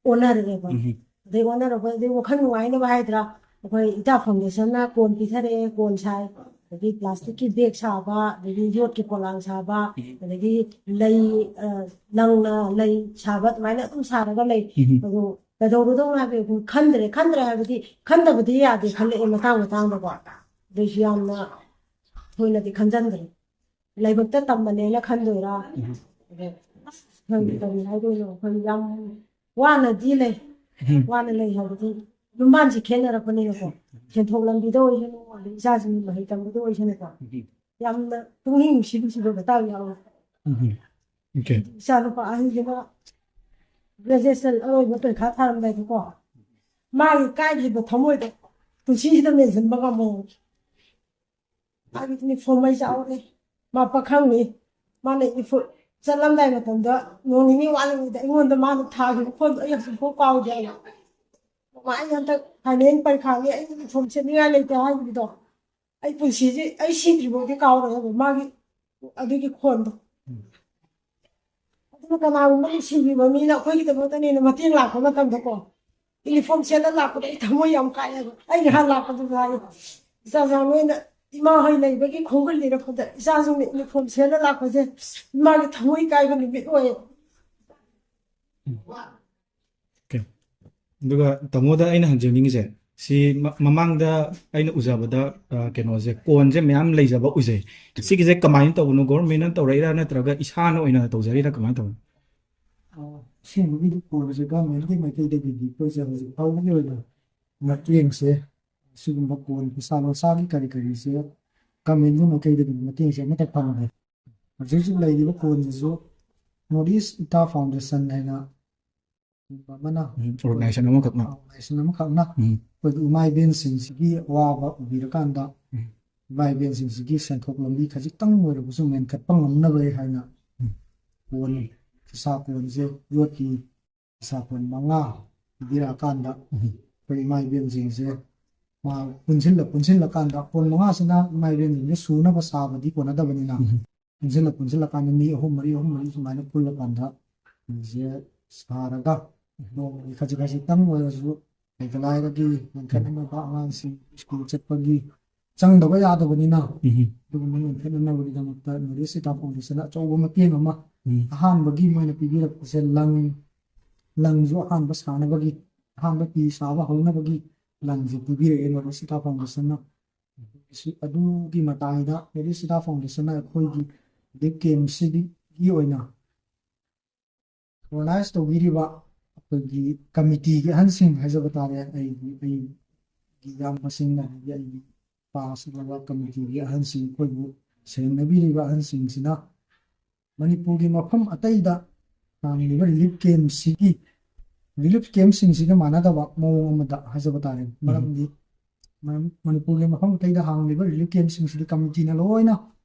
ꯑꯣꯟꯅꯔꯛꯑꯦꯕ꯫ ꯎꯝ꯫ ꯑꯗꯩ ꯑꯣꯟꯅꯔꯛꯄ ꯑꯗꯩ ꯋꯥꯈꯜ ꯅꯨꯡꯉꯥꯏꯅꯕ ꯍꯥꯏꯗ꯭ꯔꯥ, ꯑꯩꯈꯣꯏ ꯏꯇꯥ foundation ꯅ ꯀꯣꯟ ꯄꯤꯊꯔꯛꯑꯦ, ꯀꯣꯟ ꯁꯥꯏ, ꯑꯗꯒꯤ plastic ꯀꯤ bag ꯁꯥꯕ, ꯑꯗꯒꯤ ꯌꯣꯠꯀꯤ ꯄꯣꯂꯥꯡ ꯁꯥꯕ, ꯑꯗꯒꯤ ꯂꯩ, ꯑ, ꯂꯪꯅ ꯂꯩ ꯁꯥꯕ, ꯑꯗꯨꯃꯥꯏꯅ ꯑꯗꯨꯝ ꯁꯥꯔꯒ ꯂꯩ꯫ ꯎꯝ꯫ ꯑꯗꯣ ꯀꯩꯗꯧꯔꯨꯗꯧꯅꯣ ꯍꯥꯏꯕ ꯑꯩꯈꯣꯏ ꯈꯟꯗ꯭ꯔꯦ꯫ ꯈꯟꯗ꯭ꯔꯦ ꯍꯥꯏꯕꯗꯤ ꯈꯟꯗꯕꯗꯤ ꯌꯥꯗꯦ ꯈꯜꯂꯛꯑꯦ ꯃꯇꯥꯡ ꯃꯇꯥꯡꯗꯀꯣ꯫ ꯑꯗꯨꯏꯁꯨ ꯌꯥꯝꯅ ꯊꯣꯏꯅꯗꯤ ꯈꯟꯖꯟꯗ꯭ꯔꯦ꯫ ꯂꯥꯏꯕꯛꯇ ꯇꯝꯕꯅꯦꯅ ꯈꯟꯗꯣꯏꯔꯥ? ꯑꯗꯣ ꯑꯁ, ꯈꯪꯗꯦ, ꯀꯔꯤ ꯍꯥꯏꯗꯣꯏꯅꯣ? ꯑꯩꯈꯣꯏ ꯌꯥꯝ ꯋꯥꯅꯗꯤ ꯂꯩ꯫ ꯋꯥꯅ ꯂꯩ ꯍꯥꯏꯕꯗꯤ ꯌꯨꯝꯕꯥꯟꯁꯤ ꯈꯦꯠꯅꯔꯛꯄꯅꯤꯅꯀꯣ꯫ ꯁꯦꯟꯊꯣꯛ ꯂꯝꯕꯤꯗ ꯑꯣꯏꯁꯅꯨ, ꯑꯗꯩ ꯏꯆꯥꯁꯤꯡꯒꯤ ꯃꯍꯩ ꯇꯝꯕꯗ ꯑꯣꯏꯁꯅꯨꯀꯣ꯫ ꯌꯥꯝꯅ ꯄꯨꯛꯅꯤꯡ ꯅꯨꯡꯁꯤ ꯅꯨꯡꯁꯤꯕ ꯃꯇꯥꯡ ꯌꯥꯎꯋꯦ꯫ ꯎꯝ꯫ Okay. ꯏꯆꯥ ꯅꯨꯄꯥ ꯑꯍꯟꯁꯤꯅ graduation ꯑꯔꯣꯏꯕ ꯄꯔꯤꯈꯥ ꯊꯥꯔꯝꯗꯥꯏꯗꯀꯣ, ꯃꯥꯒꯤ ꯀꯥꯏꯈꯤꯕ ꯊꯃꯣꯏꯗꯣ ꯄꯨꯟꯁꯤꯁꯤꯗ ꯃꯦꯟꯁꯤꯟꯕ ꯉꯝꯃꯣꯏ꯫ ꯃꯥꯒꯤ uniform ꯃꯩ ꯆꯥꯛꯍꯧꯔꯦ꯫ ꯃꯥ ꯄꯥꯈꯪꯅꯤ꯫ ꯃꯥꯅ uniform ꯆꯠꯂꯝꯗꯥꯏ ꯃꯇꯝꯗ ꯅꯣꯡ ꯅꯤꯅꯤ ꯋꯥꯠꯂꯤꯉꯩꯗ ꯑꯩꯉꯣꯟꯗ ꯃꯥꯅ ꯊꯥꯈꯤꯕ ꯈꯣꯟꯗꯣ ꯑꯩ ꯍꯧꯖꯤꯛꯐꯥꯎ ꯀꯥꯎꯗꯦ ꯍꯥꯏꯕ꯫ ꯃꯃꯥ, ꯑꯩ ꯍꯟꯗꯛ final ꯄꯔꯤꯈꯥꯒꯤ ꯑꯩ uniform ꯁꯦꯠꯅꯤꯡꯉꯥꯏ ꯂꯩꯇꯦ ꯍꯥꯏꯈꯤꯕꯗꯣ, ꯑꯩ ꯄꯨꯟꯁꯤꯁꯦ ꯑꯩ ꯁꯤꯗ꯭ꯔꯤꯐꯥꯎꯗꯤ ꯀꯥꯎꯔꯣꯏ ꯍꯥꯏꯕ ꯃꯥꯒꯤ ꯑꯗꯨꯒꯤ ꯈꯣꯟꯗꯣ꯫ ꯑꯗꯨꯅ ꯀꯅꯥꯒꯨꯝꯕ ꯅꯨꯡꯁꯤꯕꯤꯕ ꯃꯤꯅ ꯑꯩꯈꯣꯏꯒꯤꯗꯃꯛꯇꯅꯦꯅ ꯃꯇꯦꯡ ꯂꯥꯛꯄ ꯃꯇꯝꯗꯀꯣ, uniform ꯁꯦꯠꯂ ꯂꯥꯛꯄꯗ ꯑꯩ ꯊꯃꯣꯏ ꯌꯥꯝ ꯀꯥꯏꯑꯦꯕ꯫ ꯑꯩ ꯉꯍꯥꯟ ꯂꯥꯛꯄꯗꯁꯨ ꯍꯥꯏꯌꯦ, ꯏꯆꯥ ꯅꯣꯏꯅ ꯏꯃꯥ ꯍꯣꯏ ꯂꯩꯕꯒꯤ ꯈꯣꯡꯒꯨꯜ ꯂꯤꯔꯛꯄꯗ ꯏꯆꯥꯁꯤꯡꯅ uniform ꯁꯦꯠꯂ ꯂꯥꯛꯄꯁꯦ ꯏꯃꯥꯒꯤ ꯊꯃꯣꯏ ꯀꯥꯏꯕ ꯅꯨꯃꯤꯠ ꯑꯣꯏꯌꯦ꯫ Okay. ꯑꯗꯨꯒ ꯇꯥꯃꯣꯗ ꯑꯩꯅ ꯍꯪꯖꯅꯤꯡꯉꯤꯁꯦ, ꯁꯤ ꯃ-, ꯃꯃꯥꯡꯗ ꯑꯩꯅ ꯎꯖꯕꯗ, ꯑ, ꯀꯩꯅꯣꯁꯦ, ꯀꯣꯟꯁꯦ ꯃꯌꯥꯝ ꯂꯩꯖꯕ ꯎꯖꯩ꯫ ꯁꯤꯒꯤꯁꯦ ꯀꯃꯥꯏꯅ ꯇꯧꯕꯅꯣ? Government ꯅ ꯇꯧꯔꯛꯏꯔꯥ ꯅꯠꯇ꯭ꯔꯒ ꯏꯁꯥꯅ ꯑꯣꯏꯅ ꯇꯧꯖꯔꯤꯔꯥ? ꯀꯃꯥꯏꯅ ꯇꯧꯕꯅꯣ? ꯑ, ꯑꯁꯦꯡꯕꯒꯤꯗꯤ ꯀꯣꯟꯁꯦ government ꯀꯤ ꯃꯥꯏꯀꯩꯗꯒꯤꯗꯤ ꯑꯩꯈꯣꯏꯁꯦ ꯍꯧꯖꯤꯛ ꯐꯥꯎꯕꯒꯤ ꯑꯣꯏꯅ ꯃꯇꯦꯡꯁꯦ, ꯁꯤꯒꯨꯝꯕ ꯀꯣꯟ ꯐꯤꯁꯥ ꯂꯣꯟꯁꯥꯒꯤ ꯀꯔꯤ ꯀꯔꯤꯁꯦ government ꯀꯤ ꯃꯥꯏꯀꯩꯗꯒꯤ ꯃꯇꯦꯡꯁꯦ ꯑꯃꯠꯇ ꯐꯪꯗꯦ꯫ ꯍꯧꯖꯤꯛ ꯍꯧꯖꯤꯛ ꯂꯩꯔꯤꯕ ꯀꯣꯟꯁꯤꯁꯨ North East ꯏꯇꯥ Foundation ꯍꯥꯏꯅ ꯑꯃꯅ, organization ꯑꯃꯈꯛꯅ organization ꯑꯃꯈꯛꯅ ꯎꯝ, ꯑꯩꯈꯣꯏꯒꯤ ꯏꯃꯥ ꯏꯕꯦꯟꯁꯤꯡꯁꯤꯒꯤ ꯑꯋꯥꯕ ꯎꯕꯤꯔꯀꯥꯟꯗ, ꯎꯝ, ꯏꯃꯥ ꯏꯕꯦꯟꯁꯤꯡꯁꯤꯒꯤ ꯁꯦꯟꯊꯣꯛ ꯂꯝꯕꯤ ꯈꯖꯤꯛꯇꯪ ꯑꯣꯏꯔꯕꯁꯨ ꯃꯦꯟꯈꯠꯄ ꯉꯝꯅꯕ ꯍꯥꯏꯅ ꯎꯝ, ꯀꯣꯟ, ꯐꯤꯁꯥ ꯀꯣꯟꯁꯦ, ꯌꯣꯠꯀꯤ ꯐꯤꯁꯥ ꯀꯣꯟ ꯃꯉꯥ ꯄꯤꯕꯤꯔꯛꯑꯀꯥꯟꯗ, ꯎꯝ, ꯑꯩꯈꯣꯏ ꯏꯃꯥ ꯏꯕꯦꯟꯁꯤꯡꯁꯦ ꯃꯥ ꯄꯨꯟꯁꯤꯜꯂ ꯄꯨꯟꯁꯤꯜꯂꯀꯥꯟꯗ, ꯀꯣꯟ ꯃꯉꯥꯁꯤꯅ ꯏꯃꯥ ꯏꯕꯦꯟꯁꯤꯡꯁꯦ ꯁꯨꯅꯕ ꯁꯥꯕꯗꯤ ꯀꯣꯟꯅꯗꯕꯅꯤꯅ, ꯎꯝ, ꯄꯨꯟꯁꯤꯜꯂ ꯄꯨꯟꯁꯤꯜꯂꯀꯥꯟꯗ ꯃꯤ ꯑꯍꯨꯝ ꯃꯔꯤ, ꯑꯍꯨꯝ ꯃꯔꯤ ꯁꯨꯃꯥꯏꯅ ꯄꯨꯜꯂꯀꯥꯟꯗ ꯐꯤꯁꯦ ꯁꯥꯔꯒ, ꯅꯣꯡꯃꯒꯤ ꯈꯖꯤꯛ ꯈꯖꯤꯛꯇꯪ ꯑꯣꯏꯔꯁꯨ ꯂꯩꯇ ꯂꯥꯏꯔꯒꯤ ꯃꯦꯟꯈꯠꯅꯅꯕ, ꯑꯉꯥꯡꯁꯤꯡ ꯁ꯭ꯀꯨꯜ ꯆꯠꯄꯒꯤ ꯆꯪꯗꯕ ꯌꯥꯗꯕꯅꯤꯅ, ꯎꯝ, ꯑꯗꯨꯒꯨꯝꯕ ꯃꯦꯟꯈꯠꯅꯅꯕꯒꯤꯗꯃꯛꯇ ꯅꯣꯔꯠ ꯏꯁ ꯁꯤꯇꯥ ꯐꯥꯎꯟꯗꯦꯁꯟꯅ ꯑꯆꯧꯕ ꯃꯇꯦꯡ ꯑꯃ ꯎꯝ, ꯑꯍꯥꯟꯕꯒꯤ ꯃꯣꯏꯅ ꯄꯤꯕꯤꯔꯛꯄꯁꯦ ꯂꯪ, ꯂꯪꯁꯨ ꯑꯍꯥꯟꯕ ꯁꯥꯅꯕꯒꯤ, ꯑꯍꯥꯟꯕ ꯐꯤ ꯁꯥꯕ ꯍꯧꯅꯕꯒꯤ ꯂꯪꯁꯨ ꯄꯤꯕꯤꯔꯛꯑꯦ ꯅꯣꯔꯠ ꯏꯁ ꯁꯤꯇꯥ ꯐꯥꯎꯟꯗꯦꯁꯟꯅ꯫ ꯑꯗꯨꯒꯤ ꯃꯇꯥꯡꯗ ꯅꯣꯔꯠ ꯏꯁ ꯁꯤꯇꯥ ꯐꯥꯎꯟꯗꯦꯁꯟꯅ ꯑꯩꯈꯣꯏꯒꯤ ꯔꯤꯂꯤꯐ ꯀꯦꯝꯁꯤꯒꯤ ꯑꯣꯏꯅ ꯑꯣꯔꯒꯅꯥꯏꯖ ꯇꯧꯕꯤꯔꯤꯕ ꯑꯩꯈꯣꯏꯒꯤ ꯀꯃꯤꯇꯤꯒꯤ ꯑꯍꯟꯁꯤꯡ ꯍꯥꯏꯖꯕ ꯇꯥꯔꯦ, ꯑꯩꯒꯤ, ꯑꯩꯒꯤ ꯏꯌꯥꯝꯕꯁꯤꯡ, ꯑꯗꯒꯤ ꯑꯩꯒꯤ ꯄꯥꯁ ꯑꯣꯏꯕ ꯀꯃꯤꯇꯤꯒꯤ ꯑꯍꯟꯁꯤꯡ, ꯑꯩꯈꯣꯏꯕꯨ ꯁꯦꯟꯅꯕꯤꯔꯤꯕ ꯑꯍꯟꯁꯤꯡꯁꯤꯅ ꯃꯅꯤꯄꯨꯔꯒꯤ ꯃꯐꯝ ꯑꯇꯩꯗ ꯍꯥꯡꯂꯤꯕ ꯔꯤꯂꯤꯐ ꯀꯦꯝꯁꯤꯒꯤ, ꯔꯤꯂꯤꯐ ꯀꯦꯝꯁꯤꯡꯁꯤꯒ ꯃꯥꯟꯅꯗꯕ ꯃꯑꯣꯡ ꯑꯃꯗ ꯍꯥꯏꯖꯕ ꯇꯥꯔꯦ꯫ ꯃꯔꯝꯗꯤ ꯃ-, ꯃꯅꯤꯄꯨꯔꯒꯤ ꯃꯐꯝ ꯑꯇꯩꯗ ꯍꯥꯡꯂꯤꯕ ꯔꯤꯂꯤꯐ ꯀꯦꯝꯁꯤꯡꯁꯤꯗꯤ ꯀꯃꯤꯇꯤꯅ ꯂꯣꯏꯅ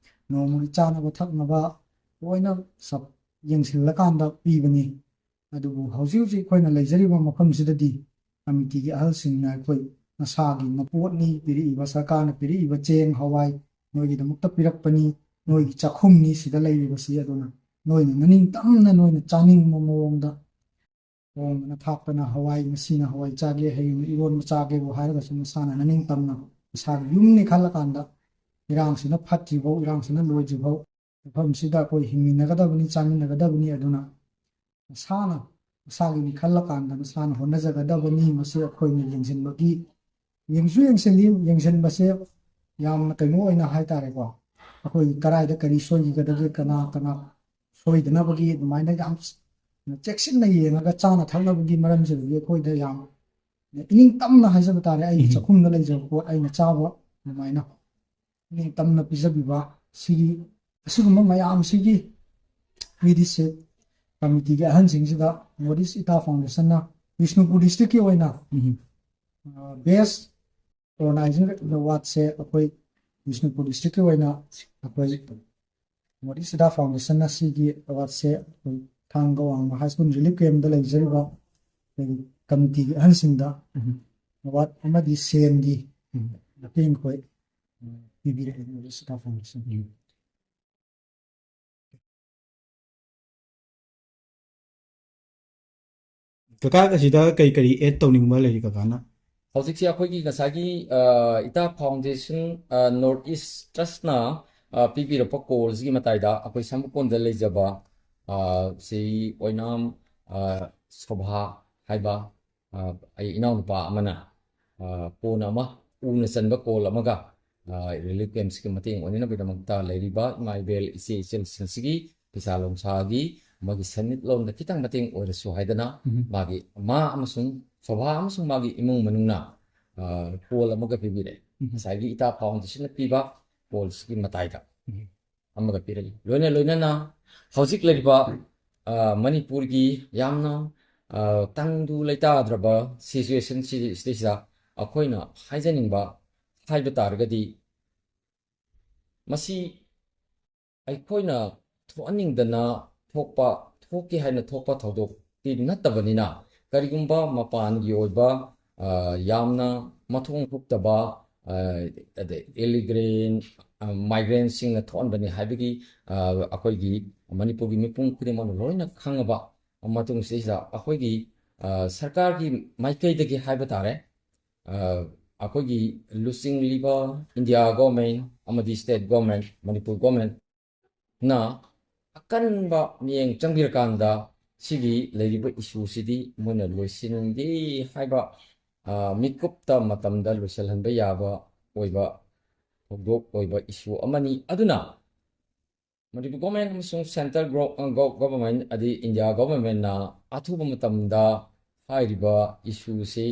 ꯅꯣꯡꯃꯒꯤ ꯆꯥꯅꯕ ꯊꯛꯅꯕ ꯂꯣꯏꯅ ꯁꯞ-, ꯌꯦꯡꯁꯤꯜꯂꯀꯥꯟꯗ ꯄꯤꯕꯅꯤ꯫ ꯑꯗꯨꯕꯨ ꯍꯧꯖꯤꯛ ꯍꯧꯖꯤꯛ ꯑꯩꯈꯣꯏꯅ ꯂꯩꯖꯔꯤꯕ ꯃꯐꯝꯁꯤꯗꯗꯤ ꯀꯃꯤꯇꯤꯒꯤ ꯑꯍꯜꯁꯤꯡꯅ ꯑꯩꯈꯣꯏ ꯅꯁꯥꯒꯤ ꯃꯄꯣꯠꯅꯤ, ꯄꯤꯔꯛꯏꯕ, ꯁꯔꯀꯥꯔꯅ ꯄꯤꯔꯛꯏꯕ ꯆꯦꯡ ꯍꯋꯥꯏ ꯅꯣꯏꯒꯤꯗꯃꯛꯇ ꯄꯤꯔꯛꯄꯅꯤ, ꯅꯣꯏꯒꯤ ꯆꯥꯛꯈꯨꯝꯅꯤ ꯁꯤꯗ ꯂꯩꯔꯤꯕꯁꯤ, ꯑꯗꯨꯅ ꯅꯣꯏꯅ ꯅꯅꯤꯡꯇꯝꯅ ꯅꯣꯏꯅ ꯆꯥꯅꯤꯡꯕ ꯃꯑꯣꯡꯗ ꯊꯣꯡꯗꯅ ꯊꯥꯛꯇꯅ, ꯍꯋꯥꯏ, ꯉꯁꯤꯅ ꯍꯋꯥꯏ ꯆꯥꯒꯦ, ꯍꯌꯦꯡꯅ ꯏꯔꯣꯟꯕ ꯆꯥꯒꯦꯕꯨ ꯍꯥꯏꯔꯒꯁꯨ ꯅꯁꯥꯅ ꯅꯅꯤꯡꯇꯝꯅ ꯅꯁꯥꯒꯤ ꯌꯨꯝꯅꯤ ꯈꯜꯂꯀꯥꯟꯗ, ꯏꯔꯥꯡꯁꯤꯅ ꯐꯠꯇ꯭ꯔꯤꯐꯥꯎ, ꯏꯔꯥꯡꯁꯤꯅ ꯂꯣꯏꯗ꯭ꯔꯤꯐꯥꯎ ꯃꯐꯝꯁꯤꯗ ꯑꯩꯈꯣꯏ ꯍꯤꯡꯃꯤꯟꯅꯒꯗꯕꯅꯤ, ꯆꯥꯃꯤꯟꯅꯒꯗꯕꯅꯤ꯫ ꯑꯗꯨꯅ ꯅꯁꯥꯅ ꯅꯁꯥꯒꯤꯅꯤ ꯈꯜꯂꯀꯥꯟꯗ ꯅꯁꯥꯅ ꯍꯣꯠꯅꯖꯒꯗꯕꯅꯤ꯫ ꯃꯁꯤ ꯑꯩꯈꯣꯏꯅ ꯌꯦꯡꯁꯤꯟꯕꯒꯤ, ꯌꯦꯡꯁꯨ ꯌꯦꯡꯁꯤꯜꯂꯤ, ꯌꯦꯡꯁꯤꯟꯕꯁꯦ ꯌꯥꯝꯅ ꯀꯩꯅꯣ ꯑꯣꯏꯅ ꯍꯥꯏꯇꯥꯔꯦꯀꯣ, ꯑꯩꯈꯣꯏ ꯀꯗꯥꯏꯗ ꯀꯔꯤ ꯁꯣꯏꯒꯗꯒꯦ, ꯀꯅꯥ ꯀꯅꯥ ꯁꯣꯏꯗꯅꯕꯒꯤ ꯑꯗꯨꯃꯥꯏꯅ ꯌꯥꯝ ꯆꯦꯛꯁꯤꯟꯅ ꯌꯦꯡꯉꯒ ꯆꯥꯅ ꯊꯛꯅꯕꯒꯤ ꯃꯔꯝꯁꯤꯗꯗꯤ ꯑꯩꯈꯣꯏꯗ ꯌꯥꯝ ꯏꯅꯤꯡ ꯇꯝꯅ ꯍꯥꯏꯖꯕ ꯇꯥꯔꯦ, ꯑꯩꯒꯤ ꯎꯝ꯫ ꯆꯥꯛꯈꯨꯝꯗ ꯂꯩꯖꯕ ꯄꯣꯠ ꯑꯩꯅ ꯆꯥꯕ ꯑꯗꯨꯃꯥꯏꯅ ꯏꯅꯤꯡ ꯇꯝꯅ ꯄꯤꯖꯕꯤꯕ, ꯁꯤꯒꯤ, ꯑꯁꯤꯒꯨꯝꯕ ꯃꯌꯥꯝꯁꯤꯒꯤ ꯃꯤꯗꯤ ꯁꯦ ꯀꯃꯤꯇꯤꯒꯤ ꯑꯍꯟꯁꯤꯡꯁꯤꯗ ꯅꯣꯔꯠ ꯏꯁ ꯏꯇꯥ ꯐꯥꯎꯟꯗꯦꯁꯟꯅ ꯕꯤꯁꯅꯨꯄꯨꯔ ꯗꯤꯁꯇ꯭ꯔꯤꯛꯀꯤ ꯑꯣꯏꯅ ꯎꯝ. ꯕꯦꯁ ꯑꯣꯔꯒꯅꯥꯏꯖꯤꯡ ꯑꯦꯋꯥꯔꯗꯁꯦ ꯑꯩꯈꯣꯏ ꯕꯤꯁꯅꯨꯄꯨꯔ ꯗꯤꯁꯇ꯭ꯔꯤꯛꯀꯤ ꯑꯣꯏꯅ ꯑꯩꯈꯣꯏ ꯅꯣꯔꯠ ꯏꯁ ꯏꯇꯥ ꯐꯥꯎꯟꯗꯦꯁꯟꯅ ꯁꯤꯒꯤ ꯑꯦꯋꯥꯔꯗꯁꯦ ꯑꯩꯈꯣꯏ ꯊꯥꯡꯒ ꯋꯥꯡꯃ ꯍꯥꯏ ꯁ꯭ꯀꯨꯜ ꯔꯤꯂꯤꯐ ꯀꯦꯝꯗ ꯂꯩꯖꯔꯤꯕ ꯑꯩꯈꯣꯏꯒꯤ ꯀꯃꯤꯇꯤꯒꯤ ꯑꯍꯟꯁꯤꯡꯗ ꯎꯝ. ꯑꯦꯋꯥꯔꯗ ꯑꯃꯗꯤ ꯁꯦꯟꯒꯤ ꯎꯝ. ꯃꯇꯦꯡ ꯑꯩꯈꯣꯏ ꯄꯤꯕꯤꯔꯛꯑꯦ ꯅꯣꯔꯠ ꯏꯁ ꯏꯇꯥ ꯐꯥꯎꯟꯗꯦꯁꯟ꯫ ꯎꯝ. ꯀꯀꯥ ꯑꯁꯤꯗ ꯀꯔꯤ ꯀꯔꯤ ꯑꯦꯗ ꯇꯧꯅꯤꯡꯕ ꯂꯩꯔꯤ ꯀꯀꯥꯅ? ꯍꯧꯖꯤꯛꯁꯦ ꯑꯩꯈꯣꯏꯒꯤ ꯉꯁꯥꯏꯒꯤ ꯏꯇꯥ ꯐꯥꯎꯟꯗꯦꯁꯟ ꯅꯣꯔꯠ ꯏꯁ ꯇ꯭ꯔꯁꯅ ꯄꯤꯕꯤꯔꯛꯄ ꯀꯣꯜꯁꯤꯒꯤ ꯃꯇꯥꯏꯗ ꯑꯩꯈꯣꯏ ꯁꯃꯨꯀꯣꯟꯗ ꯂꯩꯖꯕ ꯁꯤ ꯑꯣꯏꯅꯥꯝ ꯁꯣꯚꯥ ꯍꯥꯏꯕ ꯑꯩ ꯏꯅꯥꯎꯅꯨꯄꯥ ꯑꯃꯅ ꯀꯣꯟ ꯑꯃ ꯎꯅ ꯆꯟꯕ ꯀꯣꯜ ꯑꯃꯒ ꯔꯤꯂꯤꯐ ꯀꯦꯝꯞꯁꯤꯒꯤ ꯃꯇꯦꯡ ꯑꯣꯏꯅꯅꯕꯒꯤꯗꯃꯛꯇ ꯂꯩꯔꯤꯕ ꯏꯃꯥ ꯏꯕꯦꯜ ꯏꯆꯦ ꯏꯆꯜꯁꯤꯡꯁꯤꯒꯤ ꯐꯤꯁꯥ ꯂꯣꯡꯁꯥꯒꯤ ꯑꯃꯒꯤ ꯁꯦꯟꯃꯤꯠꯂꯣꯟꯗ ꯈꯤꯇꯪ ꯃꯇꯦꯡ ꯑꯣꯏꯔꯁꯨ ꯍꯥꯏꯗꯅ ꯎꯝ. ꯃꯥꯒꯤ ꯃꯥ ꯑꯃꯁꯨꯡ ꯁꯣꯚꯥ ꯑꯃꯁꯨꯡ ꯃꯥꯒꯤ ꯏꯃꯨꯡ ꯃꯅꯨꯡꯅ ꯀꯣꯜ ꯑꯃꯒ ꯄꯤꯕꯤꯔꯦ꯫ ꯎꯝ. ꯉꯁꯥꯏꯒꯤ ꯏꯇꯥ ꯐꯥꯎꯟꯗꯦꯁꯟꯅ ꯄꯤꯕ ꯀꯣꯜꯁꯤꯒꯤ ꯃꯇꯥꯏꯗ ꯎꯝ. ꯑꯃꯒ ꯄꯤꯔꯛꯏ꯫ ꯂꯣꯏꯅ ꯂꯣꯏꯅꯅ ꯍꯧꯖꯤꯛ ꯂꯩꯔꯤꯕ ꯃꯅꯤꯄꯨꯔꯒꯤ ꯌꯥꯝꯅ ꯇꯪꯗꯨ ꯂꯩꯇꯥꯗ꯭ꯔꯕ ꯁꯤꯆꯨꯋꯦꯁꯟ ꯁꯤꯗꯩꯁꯤꯗ ꯑꯩꯈꯣꯏꯅ ꯍꯥꯏꯖꯅꯤꯡꯕ ꯍꯥꯏꯕ ꯇꯥꯔꯒꯗꯤ ꯃꯁꯤ ꯑꯩꯈꯣꯏꯅ ꯊꯣꯛꯍꯟꯅꯤꯡꯗꯅ ꯊꯣꯛꯄ ꯊꯣꯛꯀꯦ ꯍꯥꯏꯅ ꯊꯣꯛꯄ ꯊꯧꯗꯣꯛꯇꯤ ꯅꯠꯇꯕꯅꯤꯅ ꯀꯔꯤꯒꯨꯝꯕ ꯃꯄꯥꯟꯒꯤ ꯑꯣꯏꯕ ꯌꯥꯝꯅ ꯃꯊꯣꯡ ꯍꯨꯛꯇꯕ ꯑꯗꯩ ꯏꯂꯤꯒ꯭ꯔꯦꯟ ꯃꯥꯏꯒ꯭ꯔꯦꯟꯁꯤꯡꯅ ꯊꯣꯛꯍꯟꯕꯅꯤ ꯍꯥꯏꯕꯒꯤ ꯑꯩꯈꯣꯏꯒꯤ ꯃꯅꯤꯄꯨꯔꯒꯤ ꯃꯤꯄꯨꯝ ꯈꯨꯗꯤꯡꯃꯛꯅ ꯂꯣꯏꯅ ꯈꯪꯉꯕ ꯃꯇꯨꯡꯁꯤꯗꯩꯁꯤꯗ ꯑꯩꯈꯣꯏꯒꯤ ꯁꯔꯀꯥꯔꯒꯤ ꯃꯥꯏꯀꯩꯗꯒꯤ ꯍꯥꯏꯕ ꯇꯥꯔꯦ ꯑꯩꯈꯣꯏꯒꯤ ꯂꯨꯆꯤꯡꯂꯤꯕ ꯏꯟꯗꯤꯌꯥ ꯒꯣꯔꯃꯦꯟ ꯑꯃꯗꯤ ꯁ꯭ꯇꯦꯠ ꯒꯣꯔꯃꯦꯟ ꯃꯅꯤꯄꯨꯔ ꯒꯣꯔꯃꯦꯟꯅ ꯑꯀꯟꯕ ꯃꯤꯠꯌꯦꯡ ꯆꯪꯕꯤꯔꯀꯥꯟꯗ ꯁꯤꯒꯤ ꯂꯩꯔꯤꯕ ꯏꯁꯨꯁꯤꯗꯤ ꯃꯣꯏꯅ ꯂꯣꯏꯁꯤꯟꯒꯦ ꯍꯥꯏꯕ ꯃꯤꯀꯨꯞꯇ ꯃꯇꯝꯗ ꯂꯣꯏꯁꯤꯜꯍꯟꯕ ꯌꯥꯕ ꯑꯣꯏꯕ ꯊꯧꯗꯣꯛ ꯑꯣꯏꯕ ꯏꯁꯨ ꯑꯃꯅꯤ꯫ ꯑꯗꯨꯅ ꯃꯅꯤꯄꯨꯔ ꯒꯣꯔꯃꯦꯟ ꯑꯃꯁꯨꯡ ꯁꯦꯟꯇ꯭ꯔꯦꯜ ꯒꯣꯚꯔꯟꯃꯦꯟ ꯑꯗꯤ ꯏꯟꯗꯤꯌꯥ ꯒꯣꯚꯔꯟꯃꯦꯟꯅ ꯑꯊꯨꯕ ꯃꯇꯝꯗ ꯍꯥꯏꯔꯤꯕ ꯏꯁꯨꯁꯤ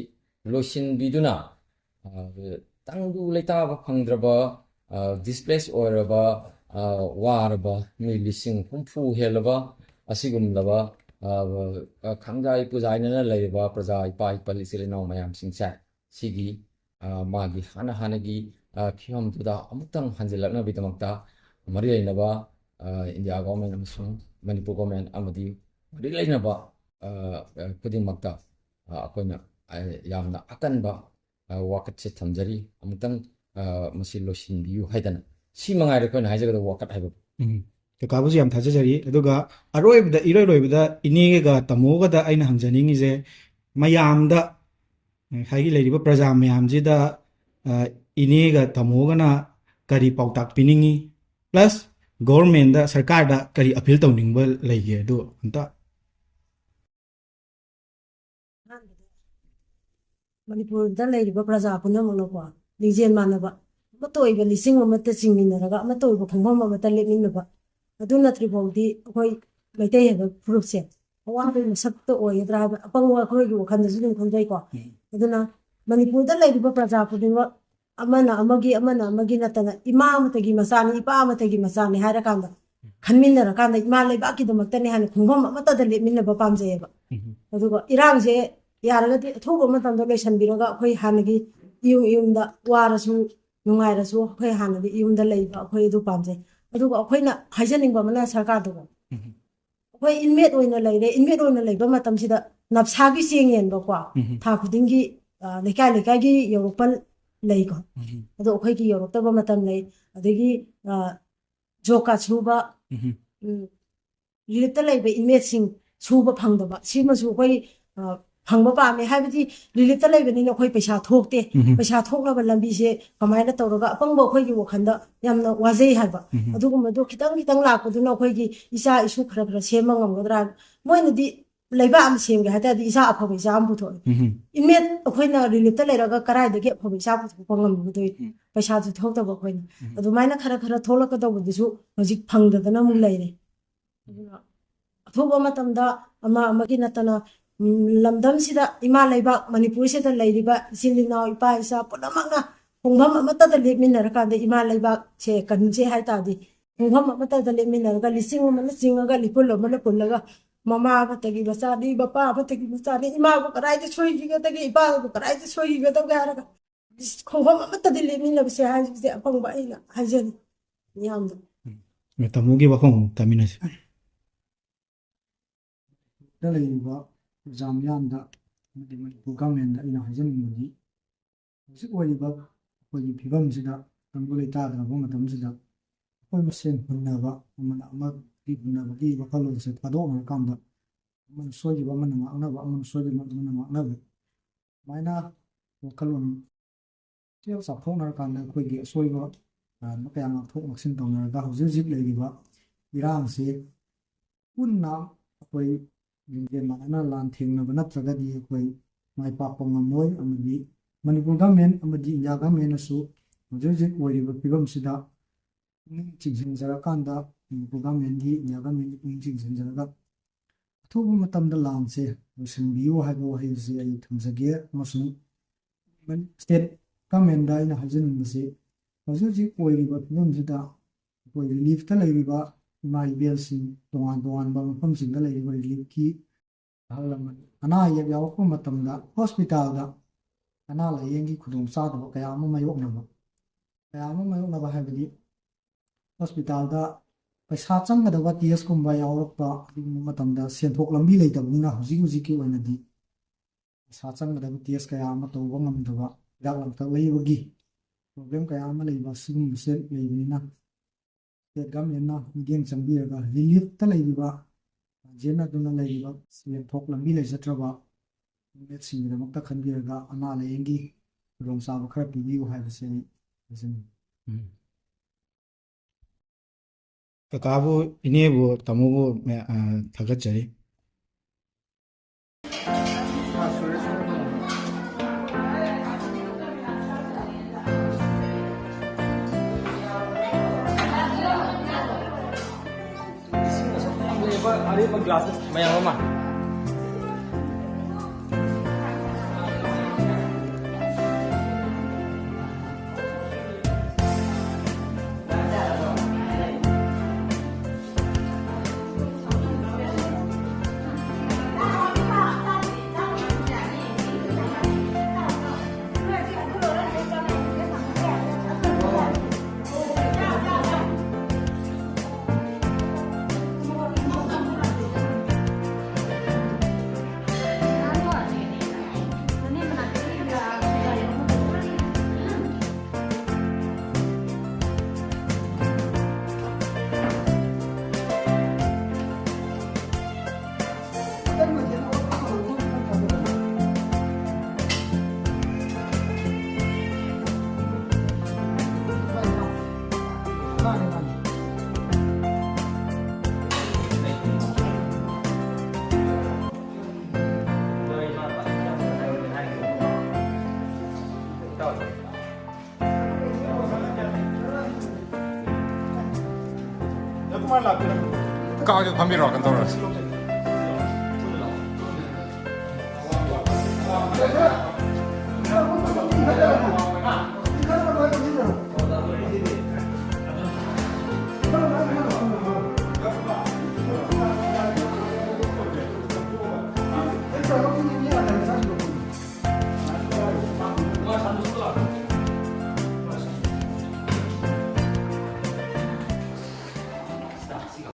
ꯂꯣꯏꯁꯤꯟꯕꯤꯗꯨꯅ ꯇꯪꯗꯨ ꯂꯩꯇꯥꯕ ꯐꯪꯗ꯭ꯔꯕ ꯗꯤꯁꯄ꯭ꯂꯦꯁ ꯑꯣꯏꯔꯕ ꯋꯥꯔꯕ ꯃꯤ ꯂꯤꯁꯤꯡ ꯍꯨꯝꯐꯨ ꯍꯦꯜꯂꯕ ꯑꯁꯤꯒꯨꯝꯂꯕ, ꯑ, ꯑ, ꯈꯥꯡꯖꯥꯏ ꯄꯨꯖꯥꯏꯅꯅ ꯂꯩꯔꯤꯕ ꯄ꯭ꯔꯖꯥ, ꯏꯄꯥ ꯏꯄꯜ ꯏꯆꯤꯜ ꯏꯅꯥꯎ ꯃꯌꯥꯝꯁꯤꯡꯁꯦ, ꯁꯤꯒꯤ, ꯑ, ꯃꯥꯒꯤ ꯍꯥꯟꯅ ꯍꯥꯟꯅꯒꯤ, ꯑ, ꯐꯤꯕꯝꯗꯨꯗ ꯑꯃꯨꯛꯇꯪ ꯍꯟꯖꯤꯜꯂꯛꯅꯕꯒꯤꯗꯃꯛꯇ ꯃꯔꯤ ꯂꯩꯅꯕ, ꯑ, ꯏꯟꯗꯤꯌꯥ ꯒꯣꯔꯃꯦꯟ ꯑꯃꯁꯨꯡ ꯃꯅꯤꯄꯨꯔ ꯒꯣꯔꯃꯦꯟ ꯑꯃꯗꯤ ꯃꯔꯤ ꯂꯩꯅꯕ, ꯑ, ꯑ, ꯈꯨꯗꯤꯡꯃꯛꯇ, ꯑ, ꯑꯩꯈꯣꯏꯅ, ꯑ, ꯌꯥꯝꯅ ꯑꯀꯟꯕ, ꯑ, ꯋꯥꯀꯠꯁꯦ ꯊꯝꯖꯔꯤ꯫ ꯑꯃꯨꯛꯇꯪ, ꯑ, ꯃꯁꯤ ꯂꯣꯏꯁꯤꯟꯕꯤꯌꯨ ꯍꯥꯏꯗꯅ꯫ ꯁꯤ ꯃꯉꯥꯏꯔꯦ ꯑꯩꯈꯣꯏꯅ ꯍꯥꯏꯖꯒꯗꯕ ꯋꯥꯀꯠ ꯍꯥꯏꯕꯕꯨ꯫ ꯎꯝ꯫ ꯀꯀꯥꯕꯨꯁꯨ ꯌꯥꯝ ꯊꯥꯖꯖꯔꯤ꯫ ꯑꯗꯨꯒ ꯑꯔꯣꯏꯕꯗ, ꯏꯔꯣꯏ ꯂꯣꯏꯕꯗ ꯏꯅꯦꯒ ꯇꯥꯃꯣꯒꯗ ꯑꯩꯅ ꯍꯪꯖꯅꯤꯡꯉꯤꯁꯦ, ꯃꯌꯥꯝꯗ, ꯉꯁꯥꯏꯒꯤ ꯂꯩꯔꯤꯕ ꯄ꯭ꯔꯖꯥ ꯃꯌꯥꯝꯁꯤꯗ, ꯑ, ꯏꯅꯦꯒ ꯇꯥꯃꯣꯒꯅ ꯀꯔꯤ ꯄꯥꯎꯇꯥꯛ ꯄꯤꯅꯤꯡꯉꯤ? ꯄ꯭ꯂꯁ ꯒꯣꯔꯃꯦꯟꯗ, ꯁꯔꯀꯥꯔꯗ ꯀꯔꯤ ꯑꯄꯤꯜ ꯇꯧꯅꯤꯡꯕ ꯂꯩꯒꯦ? ꯑꯗꯨ ꯑꯝꯇ꯫ ꯑꯍꯥꯟꯕꯗ, ꯃꯅꯤꯄꯨꯔꯗ ꯂꯩꯔꯤꯕ ꯄ꯭ꯔꯖꯥ ꯄꯨꯝꯅꯃꯛꯅꯀꯣ, ꯂꯤꯡꯖꯦꯜ ꯃꯥꯟꯅꯕ, ꯑꯃꯠꯇ ꯑꯣꯏꯕ ꯂꯤꯆꯤꯡ ꯑꯃꯠꯇ ꯆꯤꯡꯃꯤꯟꯅꯔꯒ, ꯑꯃꯠꯇ ꯑꯣꯏꯕ ꯈꯣꯡꯐꯝ ꯑꯃꯠꯇ ꯂꯦꯞꯃꯤꯟꯅꯕ, ꯑꯗꯨ ꯅꯠꯇ꯭ꯔꯤ ꯐꯥꯎꯗꯤ ꯑꯩꯈꯣꯏ ꯃꯩꯇꯩ ꯍꯥꯏꯕ ꯐꯨꯔꯨꯞꯁꯦ ꯑꯋꯥꯕꯒꯤ ꯃꯁꯛꯇ ꯑꯣꯏꯒꯗ꯭ꯔꯥ ꯍꯥꯏꯕ ꯑꯄꯪꯕ ꯑꯩꯈꯣꯏꯒꯤ ꯋꯥꯈꯜꯗꯁꯨ ꯑꯗꯨꯝ ꯈꯟꯖꯩꯀꯣ꯫ ꯎꯝ꯫ ꯑꯗꯨꯅ ꯃꯅꯤꯄꯨꯔꯗ ꯂꯩꯔꯤꯕ ꯄ꯭ꯔꯖꯥ ꯈꯨꯗꯤꯡꯃꯛ ꯑꯃꯅ ꯑꯃꯒꯤ, ꯑꯃꯅ ꯑꯃꯒꯤ ꯅꯠꯇꯅ ꯏꯃꯥ ꯑꯃꯠꯇꯒꯤ ꯃꯆꯥꯅꯤ, ꯏꯄꯥ ꯑꯃꯠꯇꯒꯤ ꯃꯆꯥꯅꯤ ꯍꯥꯏꯔꯀꯥꯟꯗ, ꯈꯟꯃꯤꯟꯅꯔꯀꯥꯟꯗ ꯏꯃꯥ ꯂꯩꯕꯥꯛꯀꯤꯗꯃꯛꯇꯅꯤ ꯍꯥꯏꯅ ꯈꯣꯡꯐꯝ ꯑꯃꯠꯇꯗ ꯂꯦꯞꯃꯤꯟꯅꯕ ꯄꯥꯝꯖꯩꯌꯦꯕ꯫ ꯎꯝ꯫ ꯑꯗꯨꯒ ꯏꯔꯥꯡꯁꯦ ꯌꯥꯔꯒꯗꯤ ꯑꯊꯨꯕ ꯃꯇꯝꯗ ꯂꯣꯏꯁꯤꯟꯕꯤꯔꯒ ꯑꯩꯈꯣꯏ ꯍꯥꯟꯅꯒꯤ ꯏꯌꯨꯝ ꯏꯌꯨꯝꯗ ꯋꯥꯔꯁꯨ ꯅꯨꯡꯉꯥꯏꯔꯁꯨ ꯑꯩꯈꯣꯏ ꯍꯥꯟꯅꯒꯤ ꯏꯌꯨꯝꯗ ꯂꯩꯕ ꯑꯩꯈꯣꯏ ꯑꯗꯨ ꯄꯥꯝꯖꯩ꯫ ꯑꯗꯨꯒ ꯑꯩꯈꯣꯏꯅ ꯍꯥꯏꯖꯅꯤꯡꯕ ꯑꯃꯅ ꯁꯔꯀꯥꯔꯗꯀꯣ, ꯎꯝ꯫ ꯑꯩꯈꯣꯏ ꯏꯟꯃꯦꯠ ꯑꯣꯏꯅ ꯂꯩꯔꯦ, ꯏꯟꯃꯦꯠ ꯑꯣꯏꯅ ꯂꯩꯕ ꯃꯇꯝꯁꯤꯗ ꯅꯞꯁꯥꯒꯤ ꯆꯦꯡ ꯌꯦꯟꯕꯀꯣ, ꯎꯝ꯫ ꯊꯥ ꯈꯨꯗꯤꯡꯒꯤ, ꯑ, ꯂꯩꯀꯥꯏ ꯂꯩꯀꯥꯏꯒꯤ ꯌꯧꯔꯛꯄ ꯂꯩꯀꯣ꯫ ꯎꯝ꯫ ꯑꯗꯣ ꯑꯩꯈꯣꯏꯒꯤ ꯌꯧꯔꯛꯇꯕ ꯃꯇꯝ ꯂꯩ, ꯑꯗꯒꯤ, ꯑ, ꯖꯣꯕ ꯀꯥꯔꯗ ꯁꯨꯕ, ꯎꯝ꯫ ꯎꯝ, ꯔꯤꯂꯤꯐꯇ ꯂꯩꯕ ꯏꯟꯃꯦꯠꯁꯤꯡ ꯁꯨꯕ ꯐꯪꯗꯕ, ꯁꯤꯃꯁꯨ ꯑꯩꯈꯣꯏ, ꯑ, ꯐꯪꯕ ꯄꯥꯝꯃꯦ꯫ ꯍꯥꯏꯕꯗꯤ ꯔꯤꯂꯤꯐꯇ ꯂꯩꯕꯅꯤꯅ ꯑꯩꯈꯣꯏ ꯄꯩꯁꯥ ꯊꯣꯛꯇꯦ꯫ ꯎꯝ꯫ ꯄꯩꯁꯥ ꯊꯣꯛꯅꯕ ꯂꯝꯕꯤꯁꯦ ꯀꯃꯥꯏꯅ ꯇꯧꯔꯒ, ꯑꯄꯪꯕ ꯑꯩꯈꯣꯏꯒꯤ ꯋꯥꯈꯜꯗ ꯌꯥꯝꯅ ꯋꯥꯖꯩ ꯍꯥꯏꯕ꯫ ꯎꯝ꯫ ꯑꯗꯨꯒꯨꯝꯕꯗꯣ ꯈꯤꯇꯪ ꯈꯤꯇꯪ ꯂꯥꯛꯄꯗꯨꯅ ꯑꯩꯈꯣꯏꯒꯤ ꯏꯆꯥ ꯏꯁꯨ ꯈꯔ ꯈꯔ ꯁꯦꯝꯕ ꯉꯝꯒꯗ꯭ꯔꯥ ꯍꯥꯏꯕ꯫ ꯃꯣꯏꯅꯗꯤ ꯂꯩꯕꯥꯛ ꯑꯃ ꯁꯦꯝꯒꯦ ꯍꯥꯏ ꯇꯥꯔꯗꯤ ꯏꯆꯥ ꯑꯐꯕ ꯏꯆꯥ ꯑꯃ ꯄꯨꯊꯣꯛꯑꯦ꯫ ꯎꯝ꯫ ꯏꯟꯃꯦꯠ ꯑꯩꯈꯣꯏꯅ ꯔꯤꯂꯤꯐꯇ ꯂꯩꯔꯒ ꯀꯗꯥꯏꯗꯒꯤ ꯑꯐꯕ ꯏꯆꯥ ꯄꯨꯊꯣꯛꯄ ꯉꯝꯒꯗꯣꯏ? ꯎꯝ꯫ ꯄꯩꯁꯥꯁꯨ ꯊꯣꯛꯇꯕ ꯑꯩꯈꯣꯏꯅ꯫ ꯎꯝ꯫ ꯑꯗꯨꯃꯥꯏꯅ ꯈꯔ ꯈꯔ ꯊꯣꯛꯂꯛꯀꯗꯧꯕꯗꯨꯁꯨ ꯍꯧꯖꯤꯛ ꯐꯪꯗꯗꯅ ꯑꯃꯨꯛ ꯂꯩꯔꯦ꯫ ꯑꯗꯨꯅ ꯑꯊꯨꯕ ꯃꯇꯝꯗ ꯑꯃ ꯑꯃꯒꯤ ꯅꯠꯇꯅ, ꯎꯝ, ꯂꯝꯗꯝꯁꯤꯗ, ꯏꯃꯥ ꯂꯩꯕꯥꯛ ꯃꯅꯤꯄꯨꯔꯁꯤꯗ ꯂꯩꯔꯤꯕ ꯏꯆꯤꯜ ꯏꯅꯥꯎ, ꯏꯄꯥ ꯏꯆꯥ ꯄꯨꯝꯅꯃꯛꯅ ꯈꯣꯡꯐꯝ ꯑꯃꯠꯇꯗ ꯂꯦꯞꯃꯤꯟꯅꯔꯀꯥꯟꯗ ꯏꯃꯥ ꯂꯩꯕꯥꯛꯁꯦ ꯀꯟꯁꯦ ꯍꯥꯏ ꯇꯥꯔꯗꯤ, ꯈꯣꯡꯐꯝ ꯑꯃꯠꯇꯗ ꯂꯦꯞꯃꯤꯟꯅꯔꯒ, ꯂꯤꯁꯤꯡ ꯑꯃꯅ ꯆꯤꯡꯉꯒ, ꯂꯤꯄꯨꯟ ꯑꯃꯅ ꯄꯨꯜꯂꯒ, ꯃꯃꯥ ꯑꯃꯠꯇꯒꯤ ꯃꯆꯥꯅꯤ, ꯃꯄꯥ ꯑꯃꯠꯇꯒꯤ ꯃꯆꯥꯅꯤ, ꯏꯃꯥꯕꯨ ꯀꯗꯥꯏꯗ ꯁꯣꯏꯈꯤꯒꯗꯒꯦ, ꯏꯄꯥꯕꯨ ꯀꯗꯥꯏꯗ ꯁꯣꯏꯈꯤꯒꯗꯒꯦ ꯍꯥꯏꯔꯒ, ꯈꯣꯡꯐꯝ ꯑꯃꯠꯇꯗꯤ ꯂꯦꯞꯃꯤꯟꯅꯕꯁꯦ ꯍꯥꯏꯕꯁꯦ ꯑꯄꯪꯕ ꯑꯩꯅ ꯍꯥꯏꯖꯅꯤꯡꯉꯤ ꯃꯤꯌꯥꯝꯗ꯫ ꯎꯝ꯫ ꯇꯥꯃꯣꯒꯤ ꯋꯥꯐꯝ ꯑꯃꯨꯛ ꯇꯥꯃꯤꯟꯅꯁꯤ꯫ ꯗ ꯂꯩꯔꯤꯕ ꯄ꯭ꯔꯖꯥ ꯃꯤꯌꯥꯝꯗ ꯑꯃꯗꯤ ꯃꯅꯤꯄꯨꯔ ꯒꯃꯦꯟꯗ ꯑꯩꯅ ꯍꯥꯏꯖꯅꯤꯡꯕꯗꯤ, ꯍꯧꯖꯤꯛ ꯑꯣꯏꯔꯤꯕ ꯑꯩꯈꯣꯏꯒꯤ ꯐꯤꯕꯝꯁꯤꯗ, ꯇꯪꯗꯨ ꯂꯩꯇꯥꯗ꯭ꯔꯕ ꯃꯇꯝꯁꯤꯗ, ꯑꯩꯈꯣꯏ ꯃꯁꯦꯟ ꯍꯨꯟꯅꯕ, ꯑꯃꯅ ꯑꯃꯒꯤ ꯍꯨꯟꯅꯕꯒꯤ ꯋꯥꯈꯜꯂꯣꯟꯁꯦ ꯊꯥꯗꯣꯛꯅꯔꯀꯥꯟꯗ, ꯑꯃꯅ ꯁꯣꯏꯈꯤꯕ ꯑꯃꯅ ꯉꯥꯛꯅꯕ, ꯑꯃꯅ ꯁꯣꯏꯈꯤꯕ ꯑꯃꯅ ꯉꯥꯛꯅꯕ, ꯁꯨꯃꯥꯏꯅ ꯋꯥꯈꯜꯂꯣꯟ ꯆꯦꯜ ꯆꯥꯎꯊꯣꯛꯅꯔꯀꯥꯟꯗ ꯑꯩꯈꯣꯏꯒꯤ ꯑꯁꯣꯏꯕ ꯑꯔꯥꯟꯕ ꯀꯌꯥ ꯉꯥꯛꯊꯣꯛ ꯉꯥꯛꯁꯤꯟ ꯇꯧꯅꯔꯒ ꯍꯧꯖꯤꯛ ꯍꯧꯖꯤꯛ ꯂꯩꯔꯤꯕ ꯏꯔꯥꯡꯁꯤ ꯄꯨꯟꯅ ꯑꯩꯈꯣꯏ ꯂꯤꯡꯖꯦꯜ ꯃꯥꯟꯅꯅ ꯂꯥꯟ ꯊꯦꯡꯅꯕ ꯅꯠꯇ꯭ꯔꯒꯗꯤ ꯑꯩꯈꯣꯏ ꯃꯥꯏ ꯄꯥꯛꯄ ꯉꯝꯃꯣꯏ꯫ ꯑꯃꯗꯤ ꯃꯅꯤꯄꯨꯔ ꯒꯃꯦꯟ ꯑꯃꯗꯤ ꯏꯟꯗꯤꯌꯥ ꯒꯃꯦꯟꯅꯁꯨ ꯍꯧꯖꯤꯛ ꯍꯧꯖꯤꯛ ꯑꯣꯏꯔꯤꯕ ꯐꯤꯕꯝꯁꯤꯗ ꯄꯨꯛꯅꯤꯡ ꯆꯤꯡꯁꯤꯟꯖꯔꯀꯥꯟꯗ, ꯃꯅꯤꯄꯨꯔ ꯒꯃꯦꯟꯒꯤ, ꯏꯟꯗꯤꯌꯥ ꯒꯃꯦꯟꯒꯤ ꯄꯨꯛꯅꯤꯡ ꯆꯤꯡꯁꯤꯟꯖꯔꯒ ꯑꯊꯨꯕ ꯃꯇꯝꯗ ꯂꯥꯟꯁꯦ ꯂꯣꯏꯁꯤꯟꯕꯤꯌꯨ ꯍꯥꯏꯕ ꯋꯥꯍꯩ ꯑꯁꯤ ꯑꯩ ꯊꯝꯖꯒꯦ꯫ ꯑꯃꯁꯨꯡ ꯁ꯭ꯇꯦꯠ ꯒꯃꯦꯟꯗ ꯑꯩꯅ ꯍꯥꯏꯖꯅꯤꯡꯕꯁꯤ, ꯍꯧꯖꯤꯛ ꯍꯧꯖꯤꯛ ꯑꯣꯏꯔꯤꯕ ꯐꯤꯕꯝꯁꯤꯗ ꯑꯩꯈꯣꯏ ꯔꯤꯂꯤꯐꯇ ꯂꯩꯔꯤꯕ ꯏꯃꯥ ꯏꯕꯦꯜꯁꯤꯡ, ꯇꯣꯉꯥꯟ ꯇꯣꯉꯥꯟꯕ ꯃꯐꯝꯁꯤꯡꯗ ꯂꯩꯔꯤꯕ ꯔꯤꯂꯤꯐꯀꯤ ꯑꯍꯜ ꯂꯃꯟ ꯑꯅꯥ ꯑꯌꯦꯛ ꯌꯥꯎꯔꯛꯄ ꯃꯇꯝꯗ ꯍꯣꯁꯄꯤꯇꯥꯜꯗ ꯑꯅꯥ ꯂꯥꯏꯌꯦꯡꯒꯤ ꯈꯨꯗꯣꯡꯆꯥꯗꯕ ꯀꯌꯥ ꯑꯃ ꯃꯥꯌꯣꯛꯅꯕ, ꯀꯌꯥ ꯑꯃ ꯃꯥꯌꯣꯛꯅꯕ ꯍꯥꯏꯕꯗꯤ ꯍꯣꯁꯄꯤꯇꯥꯜꯗ ꯄꯩꯁꯥ ꯆꯪꯒꯗꯕ ꯇꯦꯁꯀꯨꯝꯕ ꯌꯥꯎꯔꯛꯄ ꯑꯗꯨꯒꯨꯝꯕ ꯃꯇꯝꯗ ꯁꯦꯟꯊꯣꯛ ꯂꯝꯕꯤ ꯂꯩꯇꯕꯅꯤꯅ ꯍꯧꯖꯤꯛ ꯍꯧꯖꯤꯛꯀꯤ ꯑꯣꯏꯅꯗꯤ ꯄꯩꯁꯥ ꯆꯪꯒꯗꯕ ꯇꯦꯁ ꯀꯌꯥ ꯑꯃ ꯇꯧꯕ ꯉꯝꯗꯕ, ꯍꯤꯗꯥꯛ ꯂꯥꯡꯊꯛ ꯂꯩꯕꯒꯤ ꯄ꯭ꯔꯣꯕ꯭ꯂꯦꯝ ꯀꯌꯥ ꯑꯃ ꯂꯩꯕ, ꯑꯁꯤꯒꯨꯝꯕꯁꯦ ꯂꯩꯕꯅꯤꯅ ꯁ꯭ꯇꯦꯠ ꯒꯃꯦꯟꯅ ꯃꯤꯠꯌꯦꯡ ꯆꯪꯕꯤꯔꯒ ꯔꯤꯂꯤꯐꯇ ꯂꯩꯔꯤꯕ, ꯖꯦꯟ ꯑꯗꯨꯅ ꯂꯩꯔꯤꯕ ꯁꯦꯟꯊꯣꯛ ꯂꯝꯕꯤ ꯂꯩꯖꯗ꯭ꯔꯕ ꯃꯤꯑꯣꯏꯁꯤꯡꯒꯤꯗꯃꯛꯇ ꯈꯟꯕꯤꯔꯒ ꯑꯅꯥ ꯂꯥꯏꯌꯦꯡꯒꯤ ꯈꯨꯗꯣꯡꯆꯥꯕ ꯈꯔ ꯄꯤꯕꯤꯌꯨ ꯍꯥꯏꯕꯁꯦ ꯑꯩ ꯍꯥꯏꯖꯅꯤꯡꯏ꯫ ꯎꯝ꯫ ꯀꯀꯥꯕꯨ, ꯏꯅꯦꯕꯨ, ꯇꯥꯃꯣꯕꯨ ꯃꯌꯥ-, ꯑ, ꯊꯥꯒꯠꯆꯔꯤ꯫ ꯑꯔꯦꯝꯕ ꯒ꯭ꯂꯥꯁ ꯃꯌꯥꯝ ꯑꯃ꯫ ꯀꯥꯒꯦ, ꯐꯝꯕꯤꯔꯣ, ꯀꯩꯅꯣ ꯇꯧꯔꯁꯤ꯫